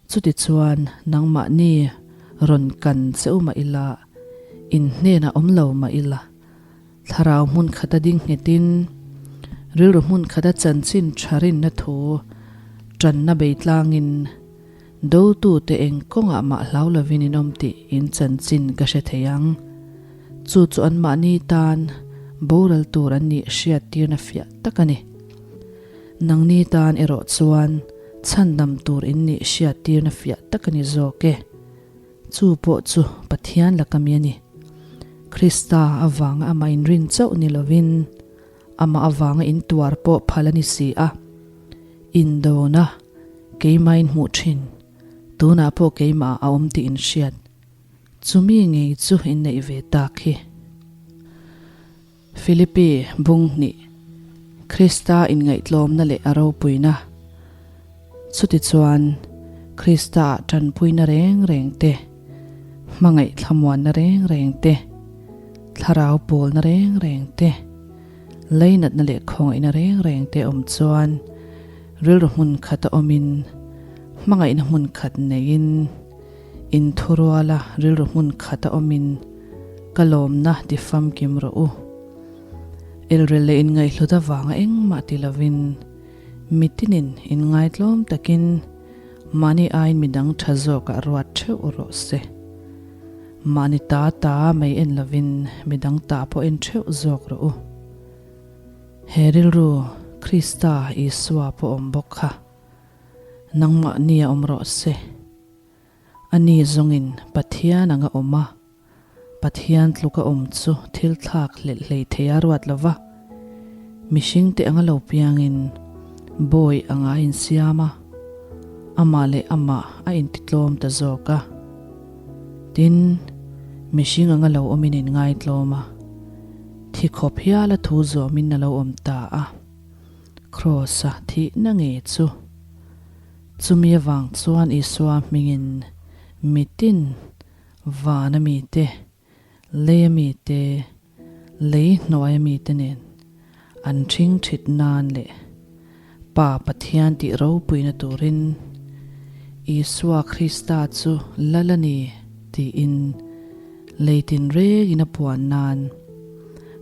Speaker 1: Chutichuan nangmahni rawn kan che u mah ila, in hnenah awm lo mah ila, thlarau hmun khata ding nghetin, rilru hmun khata chanchin tha rinna thu tanna bei tlangin, Dotute eng kawngah mah hlau lovin in awm tih in chanchin ka hre thei ang. Chu chu anmahni tan boral tur an nih hriattirna fiah tak a ni. Nangni tan erawh chuan chhandam tur in nih hriattirna fiah tak a ni zawk e. Chu pawh chu Pathian laka mi a ni. Krista avanga amah inrin chauh ni lovin amah avanga intuar pawh phal a ni si a. Indona keimah in hmuh thin, tunah pawh keimah a awm tih in hriat. Chumi ngei chu in neih ve tak hi. Philippi bung hnih, Krista inngaihtlawmna leh a ropuina. Chutichuan, Krista-ah tanpuina reng reng te, hmangaih thlamuanna reng reng te, thlarau pawlna reng reng te, leinatna leh khawngaihna reng reng te awm chuan rilru hmun khata awmin, hmangaihna hmun khat neiin, inthuruala rilru hmun khata awmin ka lawmna ti famkim rawh u. Elrel leh inngaihhlut avanga engmah ti lovin, Mitinin inngaitlawm takin mahni aiin midang tha zawkah ruat theuh rawh se. Mahni ta ta mai en lovin midang ta pawh en theuh zawk rawh u. He rilru Krista Isua pawh awm bawk kha nangmahnia awm rawh se. Ani zawngin Pathian anga awm a, Pathian tluka awm chu thil thlak hlelh hlei thei a ruat lo va, mihringte anga lo piangin bawi anga a insiam a, amah leh amah a intitlawm ta zawk a. Tin, mihring anga lo awmin inngaitlawm a, thi khawp hiala thu zawmin a lo awm ta a, Kraws-a thihna ngei chu. Chumi avang chuan Isua hmingin mitin Vana mite, Leia mite, lei hnuaia mite nen an ṭhing ṭhit nan leh Pa Pathian tih ropuina turin Isua Krista chu Lal a ni tiin lei tinrengin a puan nan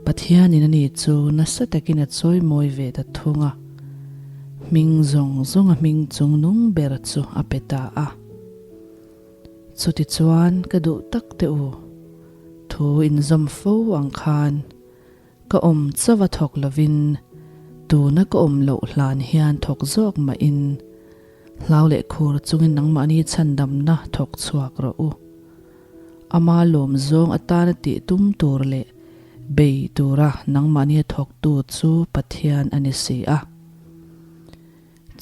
Speaker 1: Pathianin ani chu nasa takin a chawimawi ve ta thung a, hming zawng zawnga hming chungnung ber chu a pe ta a. Chutichuan ka duh tak teh u, thu inzawm fo ang khan ka awm chauh a thawk lovin tuna ka awm loh hlan hian thawk zawk mahin hlau leh khur chungin nangmahni chhandamna thawk chhuak rawh u. Ama lawm zawng atana tih tum tur leh bei tura nangmahnia thawktu chu Pathian a ni si a.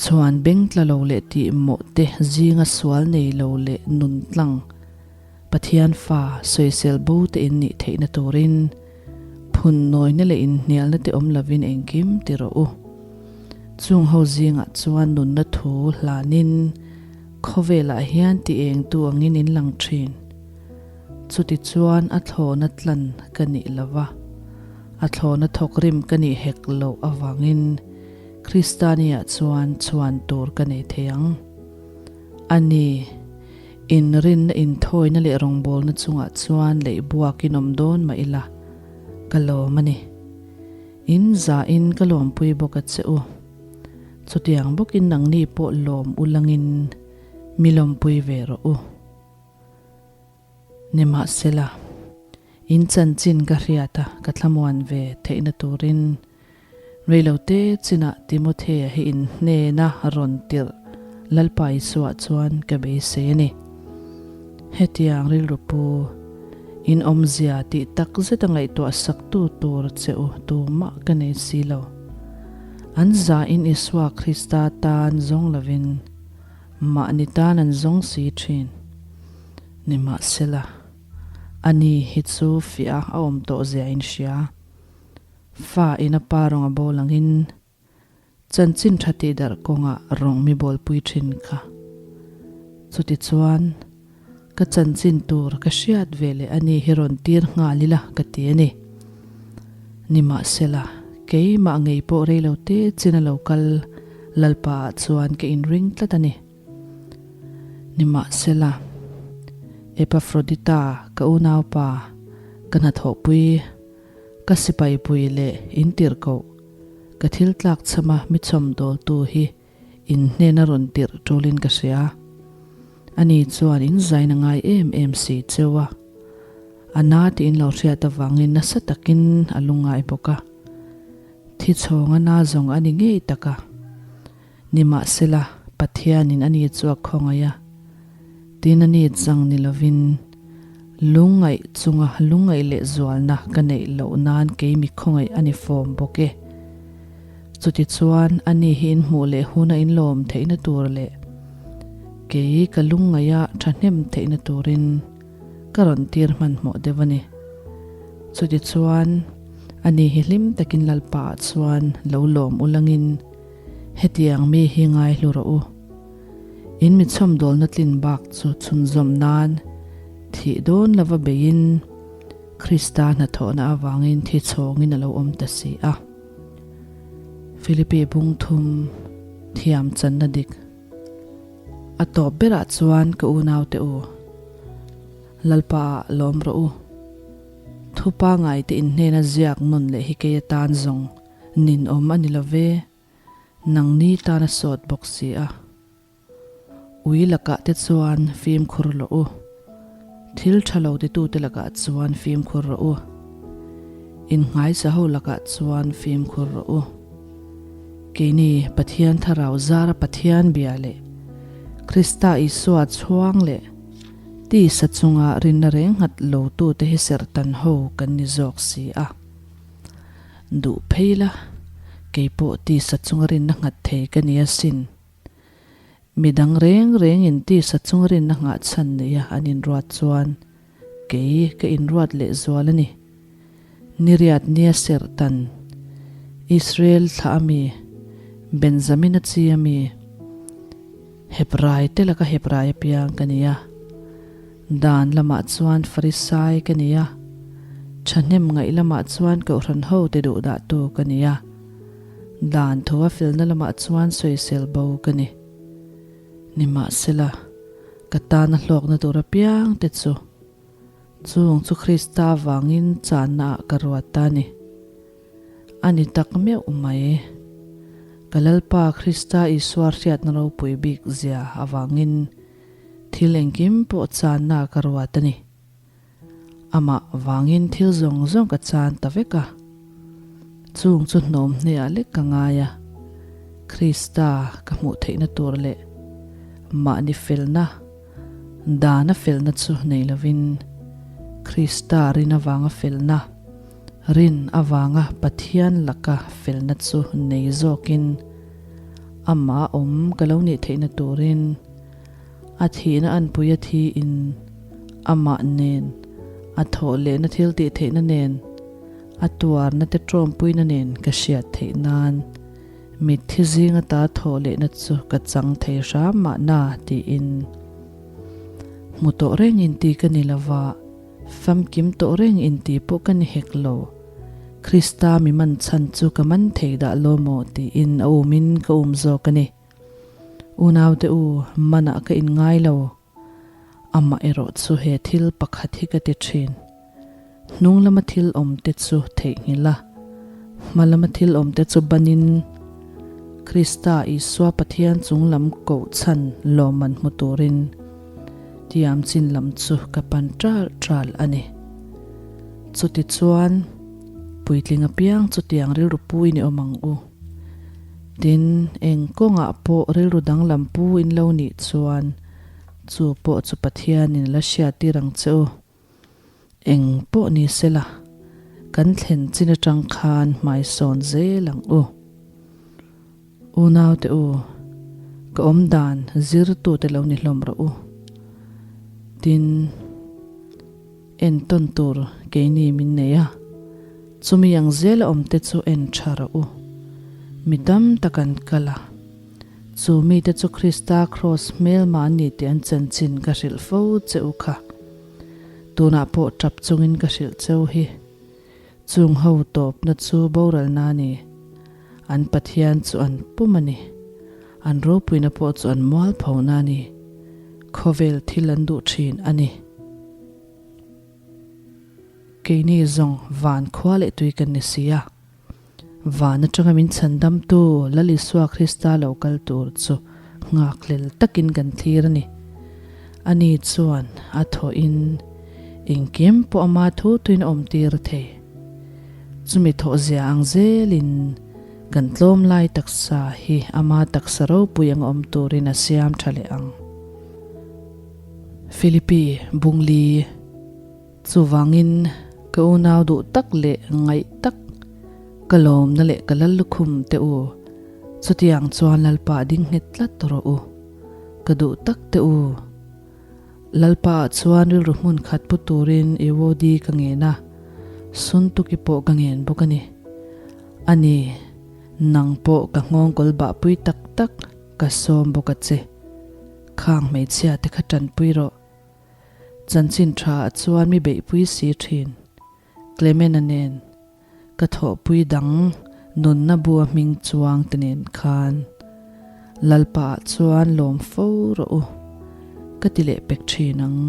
Speaker 1: Chhuan beng tla lo leh tih mawh te zinga sual nei lo leh nun tlang Pathian fa sawisel bo te in nih theihna turin phun nawina leh inhnialna te awm lovin engkim ti rawh u. Chung ho zingah chuan nunna thu hlanin khawvelah hian ti engtu angin in lang thin. Chutichuan a thlawna tlan ka nih lova, a thlawna thawkrim ka nih hek loh avangin Kristania chuan chhuan tur ka nei thei ang. A ni, inrinna inthawina leh rawngbawlna chungah chuan leihbuakin awm dawn mah ila, ka lawm a ni. In zahin ka lawmpui bawk a che u. Chutiang bawkin nangni pawh lawm ulangin mi lawmpui ve rawh u. Nimahsela, in chanchin ka hriat a, ka thlamuan ve theihna turin reilote chinah Timothea hi in hnena rawn tirh Lalpa Isua chuan ka beisei a ni. Hetiang rilru pu, in awmzia tih tak zeta ngaihtuah saktu tur che u tumah ka nei si lo. An zahin Isua Krista tan zawng lovin Mahni tan an zawng si thin. Nimahsela, ani hi chu fiah a awm tawh zia in hria. Fa in a pa rawng a bawl angin chanchin tha tih darh kawngah rawng mi bawlpui thin kha. Chutichuan, ka chanchin tur ka hriat ve leh ani hi rawn tir nghal ila ka ti a ni. Nimahsela, keimah ngei pawh rei lo te chin a lo kal Lalpa ah chuan ka inring tlat a ni. Nimahsela, Epafrodita ka unaupa, ka hnathawhpui, ka sipaipui leh intirhkoh, ka thil tlakchhama mi chhawmdawltu hi In hnena rawn tirh ṭawlin ka hria. Ani chuan in zain a ngai em em si cheu a. A na tih in lo hriat avangin nasa takin a lungngai bawk a. Thi chhawng a na zawng a ni ngei tak a. Nimahsela, Pathianin ani chu a khawngaih a. Tin ani chang ni lovin lungngaih chunga lungngaih leh zualna ka neih loh nan kei mi khawngaih a ni fawm bawk e. Chutichuan ani hi in hmuh leh huna in lawm theihna tur leh kei ka lungngaih a thahnem theihna turin ka rawn tir hmanhmawh deuh a ni. Chutichuan ani hi hlim takin Lalpa ah chuan lo lawm ulangin hetiang mi hi ngaihlu rawh u. In mi chhawmdawlna tlin bak chu chhunzawm nan thih dawn lova beiin Krista hnathawhna avangin thi chhawngin a lo awm ta si a. Philippi bung thum thiam channa dik a tawp berah chuan ka unaute u, Lalpa ah lawm rawh u. Thu pangaite inhnena ziak nawn leh hi kei atan zawng ninawm a ni lo ve. Nangni tan a sawt bawk si a. Ui lakah te chuan fimkhur rawh u. Thil tha lo titute lakah chuan fimkhur rawh u. Innghaisa ho lakah chuan fimkhur rawh u. Keini Pathian Thlarau zara Pathian bia leh Krista Isua chhuang leh tisa chunga rinna reng nghat lotute hi serhtan ho kan ni zawk si a. Duh phei la, kei pawh tisa chunga rinna nghat thei ka ni asin. Mi dang reng rengin tisa chunga rinna nghah chhan neia an inruat chuan kei ka inruat lehzual a ni. Niriat nia serhtan, Israel thlah ami, Benjamina chi ami, Hebrai te laka Hebrai apiang ka ni a, dan lamah chuan Farisai ka ni a. Thahnem ngaih lamah chuan kohhran ho te duh dah tu ka ni a, dan tho a felna lamah chuan sawisel bo ka ni. Nimahsela, ka tana hlawkna tur apiang te chu chung chu Krista vangin channa ah ka ruat ta a ni. A ni tak meuh mai. Ka Lalpa Krista Isua hriatna ropui bik zia avangin thil engkim pawh channa ka ruat a ni. Amah vangin thil zawng zawng ka chan ta vek a. Chung chu hnawm hneah lek ka ngai a, Krista ka hmuh theihna tur leh mahni felna, dana felna chu nei lovin Krista rin avanga felna, rin avanga Pathian laka felna chu nei zawkin amah awm ka lo nih theihna turin A thihna anpui a thi in amah nen, a thawh lehna thil tih theihna nen, a tuarna te tawmpuina nen ka hriat theih nan mitthi zing ata thawh lehna chu ka chang thei hram mahna tiin hmu tawh reng inti ka ni lova, famkim tawh reng inti pawh ka ni hek lo. Krista mi man chhan chu ka man thei dah lo maw tiin a umin ka um zawk a ni. Unaute u, manah ka inngai lo. Amah erawh chu he thil pakhat hi ka ti thin. Hnung lama thil awmte chu theihnghilh a, hma lama thil awmte chu banin Krista Isua Pathian chung lam koh chhan lawmman hmu turin tiam chin lam chu ka pan ṭal ṭal a ni. Chutichuan, puitling apiang chutiang rilru puin i awm ang u. Tin, eng kawngah pawh rilru danglam pu in lo nih chuan chu pawh chu Pathianin la hriattir ang che u. Eng pawh ni sela, kan thlen chin atang khan hmaisawn zel ang u. Unaute u, ka awmdan zirtute lo ni hlawm rawh u. Tin. Entawn tur keini min nei a, chumi ang zela awmte chu en tha rawh u. Mi tam tak an kal a, chu mite chu Krista kraws hmelma an ni tih an chanchin ka hrilh fo che u kha. Tunah pawh tap chungin ka hrilh cheu hi. Chung ho tawpna chu boralna a ni. An Pathian chu an pum a ni. An ropuina pawh chu an mualphona a ni. Khawvel thil an duh thin a ni. Keini zawng van khua leh tui kan ni si a. Van atanga min chhandamtu Lal Isua Krista lo kal tur chu nghakhlel takin kan thlir a ni. Ani chuan a thawhin engkim pawh ama thu tuin a awmtir thei. Chumi thawhzia ang zelin kan tlawm lai taksa hi ama taksa ropui anga awm turin a siam tha leh ang. Philippi Bungli Chuvangin ka unau duh tak leh ngaih tak ka lawmna leh ka lal lukhum te u, chutiang chuan Lalpa ding nghet tlat rawh u, ka duh tak te u. Lalpa ah chuan rilru hmun khat pu turin Euodi ka ngen a, Suntuki pawh ka ngen bawk a ni. A ni, nang pawh ka nghawngkawl bahpui tak tak ka sawm bawk a che. Khang hmeichhia te kha tanpui rawh. Chanchin tha ah chuan mi beihpui si thin. Clement-a nen ka thawhpui dang nunna bua hming chuang te nen khan Lalpa ah chuan lawm fo rawh u. Ka ti leh pek thin ang,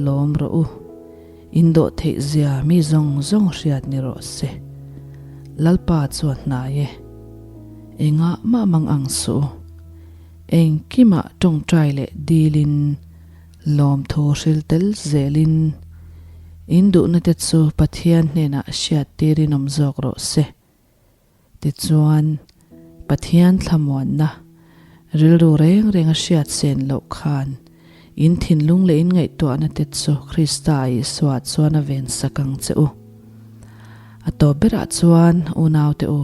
Speaker 1: lawm rawh u. In dawh theih zia mi zawng zawng hriat ni rawh se. Lalpa chuan hnai e. Engah mah mang ang suh u. Engkimah tawngtai leh dilin lawmthu hril tel zelin in duhna te chu Pathian hnenah hriat tirin awm zawk rawh se. Tichuan, Pathian thlamuanna rilru reng reng a hriat sen loh khan in thinlung leh in ngaihtuahna te chu Krista Isua chuan a ven sak ang che u. A tawp berah chuan unaute u,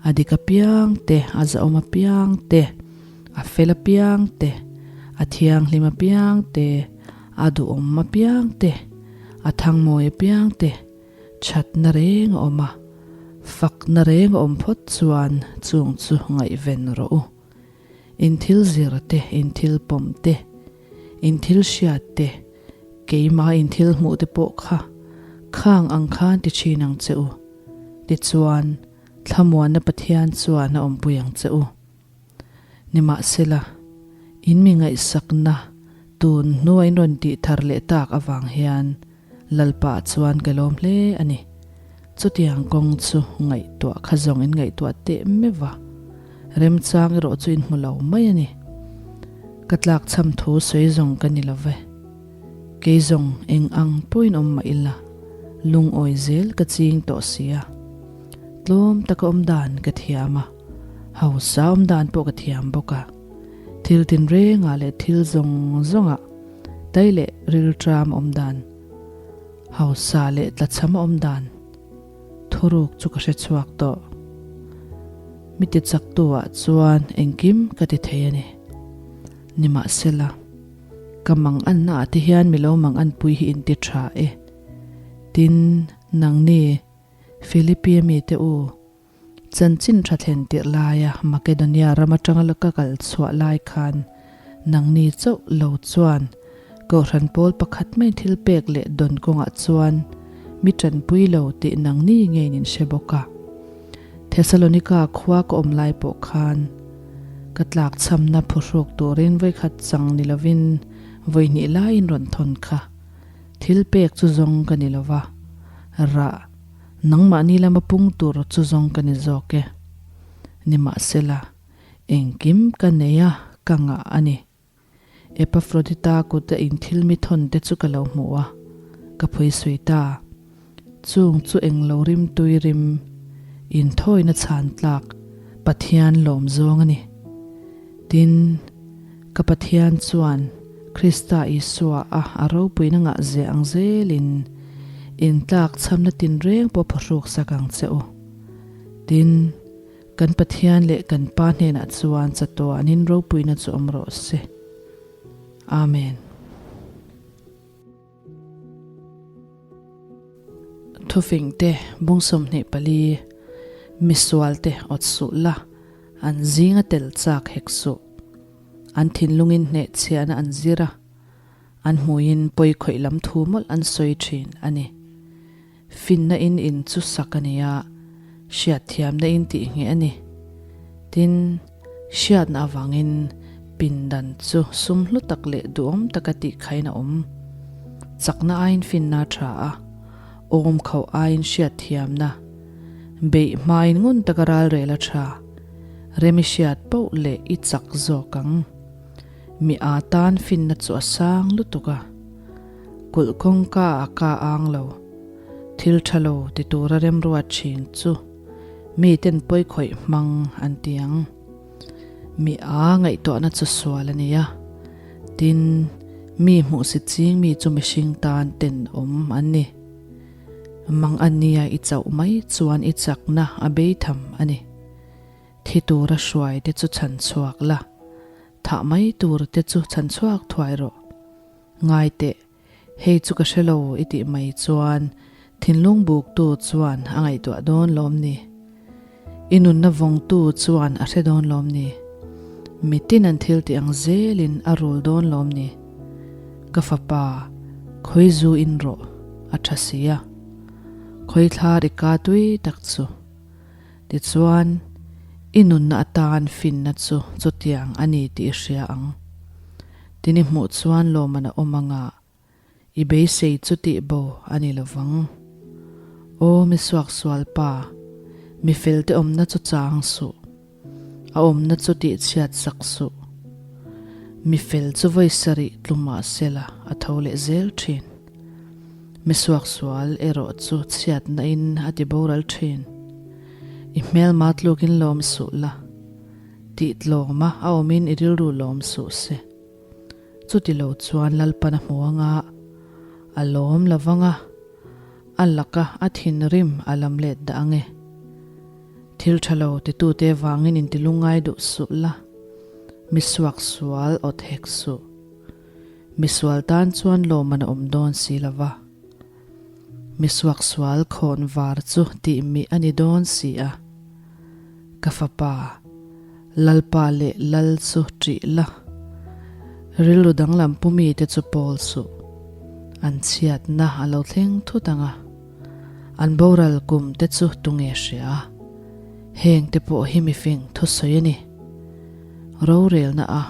Speaker 1: A dik apiang te, a zahawm apiang te, a fel apiang te, a thianghlim apiang te, a duhawm apiang te, a thangmawi apiang te, thatna reng a awm a, fakna reng a awm phawt chuan chung chu ngaihven rawh u. In thil zir te, in thil pawm te, in thil hriat te, keimah in thil hmuh te pawh kha. Khang ang khan ti thin ang che u. Tichuan, thlamuanna Pathian chuan a awmpui ang che u. Nimahsela, in mi ngaihsakna tun hnua in rawn tih thar leh tak avang hian Lalpa chuan ka lawm hle a ni. Chutiang kawng chu ngaihtuah kha zawng in ngaihtuah teh meuh va, remchang erawh chu in hmu lo mai a ni. Ka tlakchham thu sawi zawng ka ni lo ve. Kei zawng eng ang pawhin awm mah ila, lungawi zel ka ching tawh si a. Tlawm taka awm dan ka thiam a, hausa awm dan pawh ka thiam bawk a. Thil tinrengah leh thil zawng zawngah tai leh rilṭam awm dan, hausa leh tlachham awm dan thuruk chu ka hre chhuak tawh. Mi tichaktu-ah chuan engkim ka ti thei a ni. Nimahsela, ka mang annaah te hian mi lo mang anpui hi in ti tha e. Tin, nangni Philippi mite u, Chanchin tha thlen tirh laia Makedonia ram atanga la ka kal chhuah lai khan nangni chauh lo chuan Kohhran pawl pakhat mai thil pek leh dawn kawngah chuan mi tanpui lo tih nangni ngeiin in hre bawk a. Thesalonika khua ka awm lai pawh khan ka tlakchhamna phuhruk turin vawikhat chang ni lovin vawihnih laiin rawn thawn kha thil pek chu zawng ka ni lova, rah Nangmahni lama pung tur chu zawng ka ni zawk e. Nimahsela, engkim ka nei a, ka ngah a ni. Epafrodita kut a inthil mi thawn te chu ka lo hmu a, ka phuisui ta. Chung chu englo rim tui rim, inthawina chhan tlak Pathian lawm zawng a ni. Tin, ka Pathian chuan Krista Isua a a ropuina ngah zeh ang zelin intlak chhamna tinreng pawh phawhruk sak ang che u. Tin, kan Pathian leh kan Pa hnenah chuan chatuanin ropuina chu awm rawh se. Amen. Thufing te, bung 24, Misual te awt suh la, an zinga tel chak hek suh. An thinlungin hnehchhiahna an zir a, an hmuiin pawi khawih lam thu mawlh an sawi thin a ni. Finna in in chu sak a ni a, hriatthiamna in tih ngheh a ni. Tin, hriatna avangin pindan chu sum hlu tak leh duhawm taka tih khain a awm. Chakna aiin finna a tha a, awm khauh aiin hriatthiamna, beih hmain ngun taka ralrel a tha. Rem i hriat poh leh i chak zawk ang. Mi aa tan finna chu a sang lutuk a. Kulh kawngka a ka ang lo. Thil tha lo ti tura remruat thin chu miten pawi khawih hmang an ti ang. Mi a ngaihtuahna chu sual a ni a, tin, mi hmuhsit ching mi chu mihring tan tenawm an ni. Mang an nia i chauh mai chuan i chakna a bei tham a ni. Thi tura hruai te chu chhan chhuak la, thah mai tur te chu chhan chhuak thuai rawh. Ngai teh, hei chu ka hre lo i tih mai chuan thinlung buktu chuan a ngaihtuah dawn lawm ni? I nunna vawngtu chuan a hre dawn lawm ni? Mitin an thil tih ang zelin a rul dawn lawm ni? Ka fapa, khawi zu in rawh, a tha si a. Khawi thlar i ka tui tak chu. Tichuan, i nunna atan finna chu chutiang a ni tih i hria ang. Tin i hmuh chuan lawmman a awm anga i beisei chu tih bo a ni lovang. Aw mi suaksual pa, mi felte awmna chu chang suh, a awmna chu tih chhiat sak suh. Mi fel chu vawi sarih tlu mah sela a tho leh zel thin. Mi suaksual erawh chu chhiatna in a ti boral thin. I hmelma tlukin lawm suh la. Tih tlawma a awmin i rilru lawm suh se. Chuti lo chuan Lalpan a hmu anga, a lawm lo vang a, a laka a thinrim a lam let dah ang e. Thil tha lo titute vangin inti lungngai duh suh la, mi suaksual awt hek suh. Misual tan chuan lawmman a awm dawn si lo va. Mi suaksual khawn var chu tih mih a ni dawn si a. Ka fapa, Lalpa leh Lal chu ṭih la, rilru danglam pu mite chu pawl suh. An chhiatna a lo thleng thut ang a. An boral kum te chu tunge hria? Heng te pawh hi mifing thusawi a ni. Rorelna a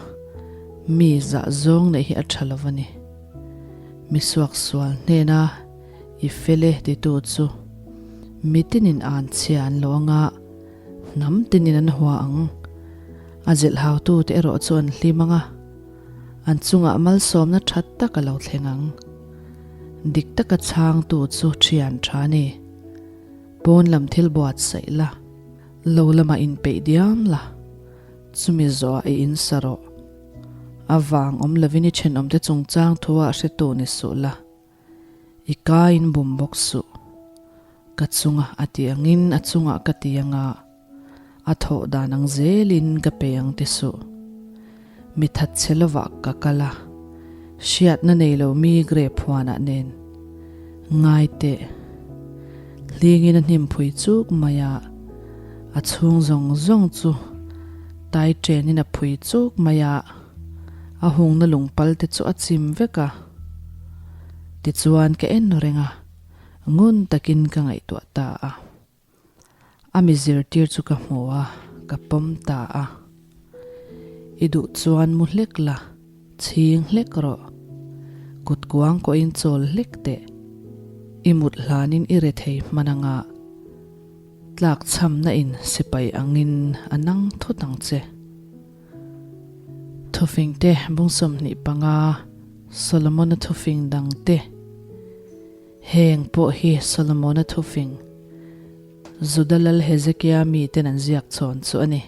Speaker 1: mi zah zawng neih hi a tha lo a ni. Mi suaksual hnena i fel e titu chu mi tinin an chhia an lo anga hnam tinin an hua ang. A zilhhautute erawh chu an hlim anga an chungah malsawmna tha tak a lo thleng ang. Dik taka chhangtu chu thian tha a ni. Pawn lam thil buatsaih la, lo lamah inpeih diam la, chumi zawhah i insa rawh. A vang awm lovin i thenawmte chungchang thuah hretu ni suh la, i kaiin bum bawk suh. Ka chunga a ti angin a chungah ka ti anga a thawh dan ang zelin ka pe ang ti suh. Mi thatchhe lovah ka kal a, hriatna nei lo mi grape huanah nen. Ngai teh. Hlingin a hnim phui chuk mai a, a chhung zawng zawng chu tai chenin a phui chuk mai a, a hungna lungpal te chu a chim vek a. Tichuan ka en reng a, ngun takin ka ngaihtuah ta a. A mi zirtir chu ka hmu a, ka pawm ta a. I duh chuan mu hlek la, chhing hlek rawh. Kut kuang kawhin chawl hlek teh. I mut hlanin i re thei hman anga tlak chhamna in sipai angin a nang thut ang che. Thufing te bung 25, Solomon-a thufing dang te. Heng pawh hi Solomona thufing, Juda lal Hezekia miten an ziak chhawn chu a ni.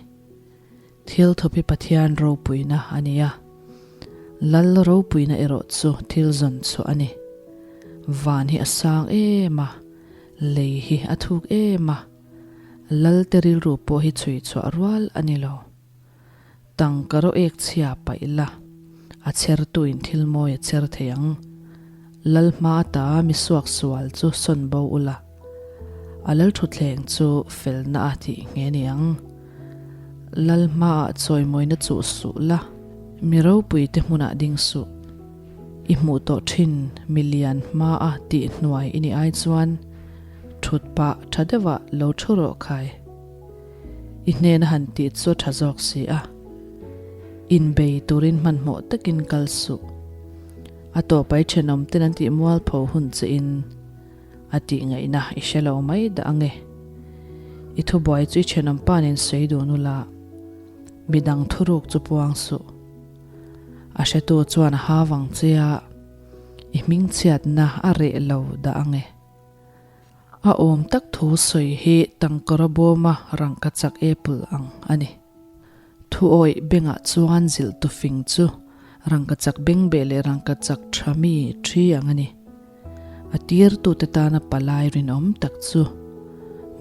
Speaker 1: Thil thup hi Pathian ropuina a ni a, lal ropuina erawh chu thil zawn chhuah a ni. Van hi a sang em a, lei hi a thuk em a, lalte rilru pawh hi chhui chhuah rual a ni lo. Tangka rawh ek chhia paih la, a chhertuin thil mawi a chher thei ang. Lal hma ata mi suak sual chu sawn bo ula, a lal thutthleng chu felna a tih nghe ni ang. Lal hmaah chawimawina chuh suh la, mi ropuite hmunah ding suh. I hmuh tawh thin mi lian hmaa tih hnuai i nih ai chuan thut pah tha deuhah lo thu rawh khai. I hnena han tih chu a tha zawk si a. Inbei turin hmanhmawh takin kal suh. A tawpai thenawm ten an tih mualpho hun che in a tih ngaihna i hre lo mai dah ange. I thubuai chu i thenawm pa nen sawi dun ula, midang thuruk chu puang suh. A hretu chuan a ha vang che a, i hmingchhiatna a reh lo dah ange. A awm tak thu sawi hi tangkawra bawma rangkachak apple ang a ni. Thuawih bengah chuan zilh tu fing chu rangkachak bengbeh leh rangkachak tha mi thi ang a ni. A tirtute tana palai rinawm tak chu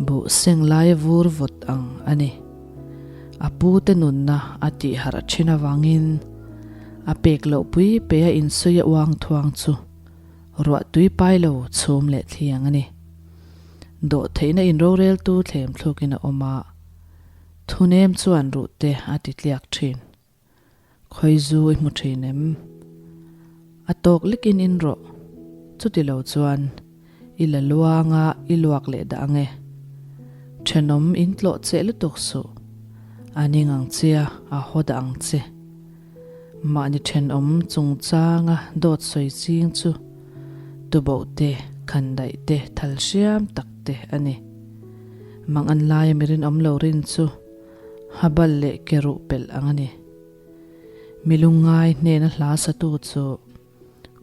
Speaker 1: buh seng laia vur vawt ang a ni. A pute nunna a tih harh thin avangin a pek loh pui peia insawi a uang thuang chu Ruah tui pai lo chhum leh thli ang a ni. Dawh theihna in roreltu thlem thlukin a awm a, thunem chuan ruh te a ti tliak thin. Khawi zu i hmu thin em? A tawk lekin in rawh. Chuti lo chuan i la luang a i luak leh dah ang e. Thenawm in tlawh cheh lutuk suh. A ning ang che a, a haw dah ang che. Mahni thenawm chungchanga dawt sawi ching chu tuboh te, khandaih te, thal hriam tak te a ni. Mang an laia mi rinawm lo rin chu habal leh ke ruh pelh ang a ni. Mi lungngai hnena hla satu chu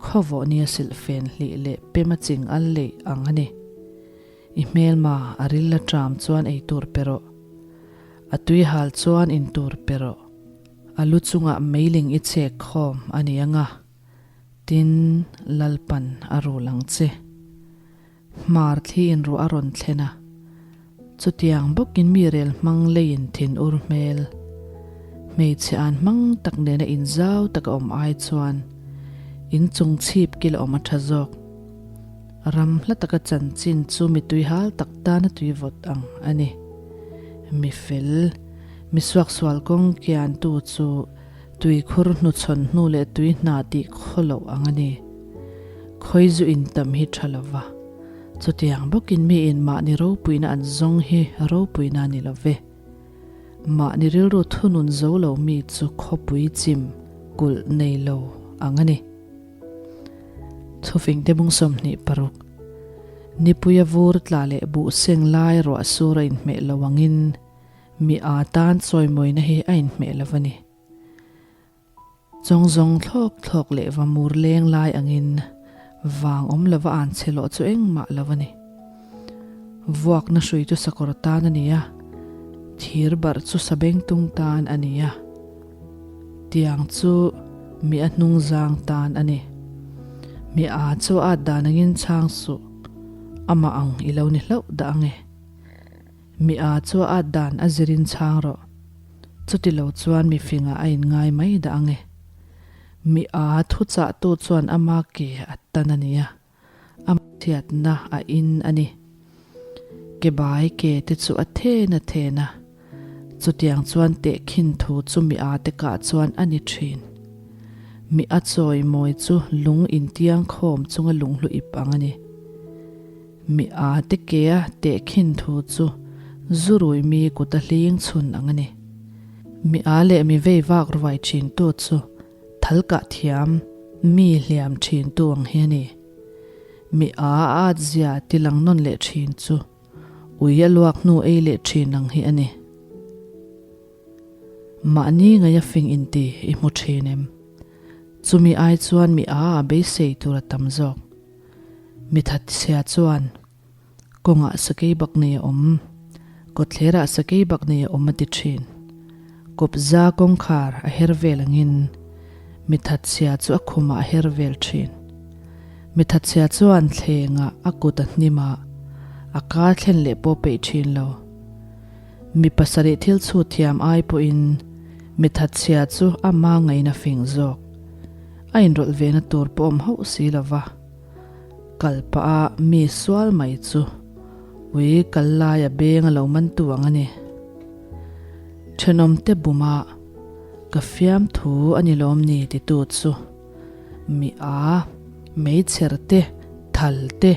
Speaker 1: khawvawh nia silhfen hlih leh pema ching al leih ang a ni. I hmelma a ril a ṭam chuan ei tur pe rawh. A tui hal chuan in tur pe rawh. A lu chungah meiling i chhek khawm a ni ang a, tin, Lalpan a rul ang che. Hmar thli in ruah a rawn thlen a, chutiang bawkin mi rel hmang leiin thin ur hmel. Hmeichhe an hmang tak nena inzau taka awm ai chuan inchung chhip kil a awm a tha zawk. Ram hla taka chanchin chu mi tuihal tak tana tui vawt ang a ni. Mi fel. Mi suaksual kawng kiantu chu tuikhur hnuchhawn hnu leh tui hna tih khaw loh ang a ni. Khawi zu in tam hi tha lova. Chutiang bawkin miin mahni ropuina an zawng hi ropuina a ni lo ve. Mahni rilru thunun zo lo mi chu khawpui chim kulh nei lo ang a ni. Thufingte bung 26, Nipuia vur tla leh buh seng lai ruah sur a inhmeh lo angin mi aa tan chawimawina hi a inhmeh lo a ni. Chawng zawng thlawk thlawk leh va mur leng lai angin vang awm lova an che lawh chu engmah lo a ni. Vuakna hrui chu sakawr tan a ni a, thir barh chu sabengtung tan a ni a, tiang chu mi a hnungzang tan a ni. Mi a chu a at dan angin chhang suh, amah ang i lo ni hlauh dah ang e. Mi a chu a at dan a zirin chhang rawh. Chuti lo chuan mi fingah a inngai mai dah ang e. Mi a thuchahtu chuan ama ke a tan a nia, a chhiatna a in a ni. Ke bai ke te chu a then a then a, chutiang chuan tehkhin thu chu mi a te kah chuan a ni thin. Mi a chawi mawi chu lung intiang khawm chunga lunghlu ip ang a ni. Mi a te kea tehkhin thu chu zu rui mi kut a hling chhun ang a ni. Mi a leh mi vei vak ruai thin tu chu thal kah thiam mi hliam thin tu ang hi a ni. Mi a at zia ti lang nawn leh thin chu ui a luak hnu ei leh thin ang hi a ni. Mahni ngaia fing inti i hmu thin em? Chumi ai chuan mi a a beisei tur a tam zawk. Mi thatchhia chuan kawngah sakei bak nei a awm, kawtthlerah sakei bak nei a awm a ti thin. Kawpza kawngkhar a her vel angin mi thatchhia chu a khumah a her vel thin. Mi thatchhia chuan thlengah a kut a hnim a, a ka thlen leh pawh peih thin lo. Mi pasarih thil chhut thiam ai pawhin mi thatchhia chu ama ngaina fing zawk. A inrawlh ve na tur pawh awm hauh si lo va, kal pah a mi sual mai chu ui kal lai a beng a lo man tu ang a ni. Thenawm te bum a, ka fiam thu a ni lawm ni ti tu chu mi a, meichher te, thal te,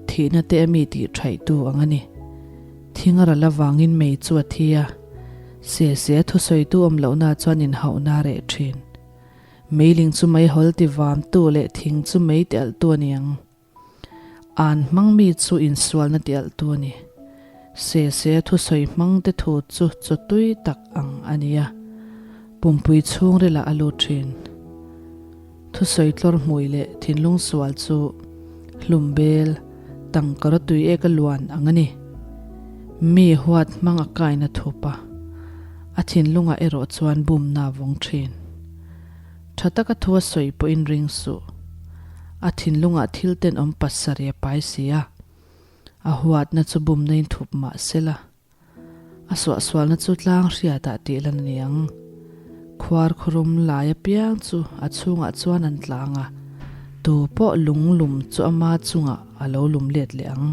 Speaker 1: thihna te a mi tih thaih tu ang a ni. Thing a ral avangin mei chu a thi a, se se a thusawi tu awm lohna chuan inhauhna a reh thin. Meiling chu meihawl ti vamtu leh thing chu mei ti alhtu a ni ang. An hmang mi chu insualna ti alhtu a ni. Se se thusawi hmang te thu chu chaw tui tak ang a ni a, pumpui chhungrilah a lut thin. Thusawi tlawr hmui leh thinlung sual chu hlum bel tangkara tui eka luan ang a ni. Mi huat hmang a kaina thup a, a thinlungah erawh chuan bumna a vawng thin. Tha taka thu a sawi pawhin ring suh. A thinlungah thil tenawm pasarih a pai si a, a huatna chu bumna in thup mah sela, a suahsualna chu tlang hriatah tih lan a ni ang. Khuar khurum lai apiang chu a chhungah chuan an tlang a, tu pawh lung lum chu ama chungah a lo lum let leh ang.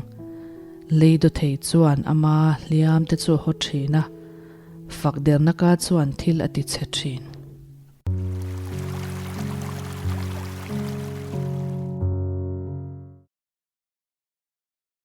Speaker 1: Lei dawthei chuan ama hliam te chu a haw thin a, fak derna ka chuan thil a ti chhe thin.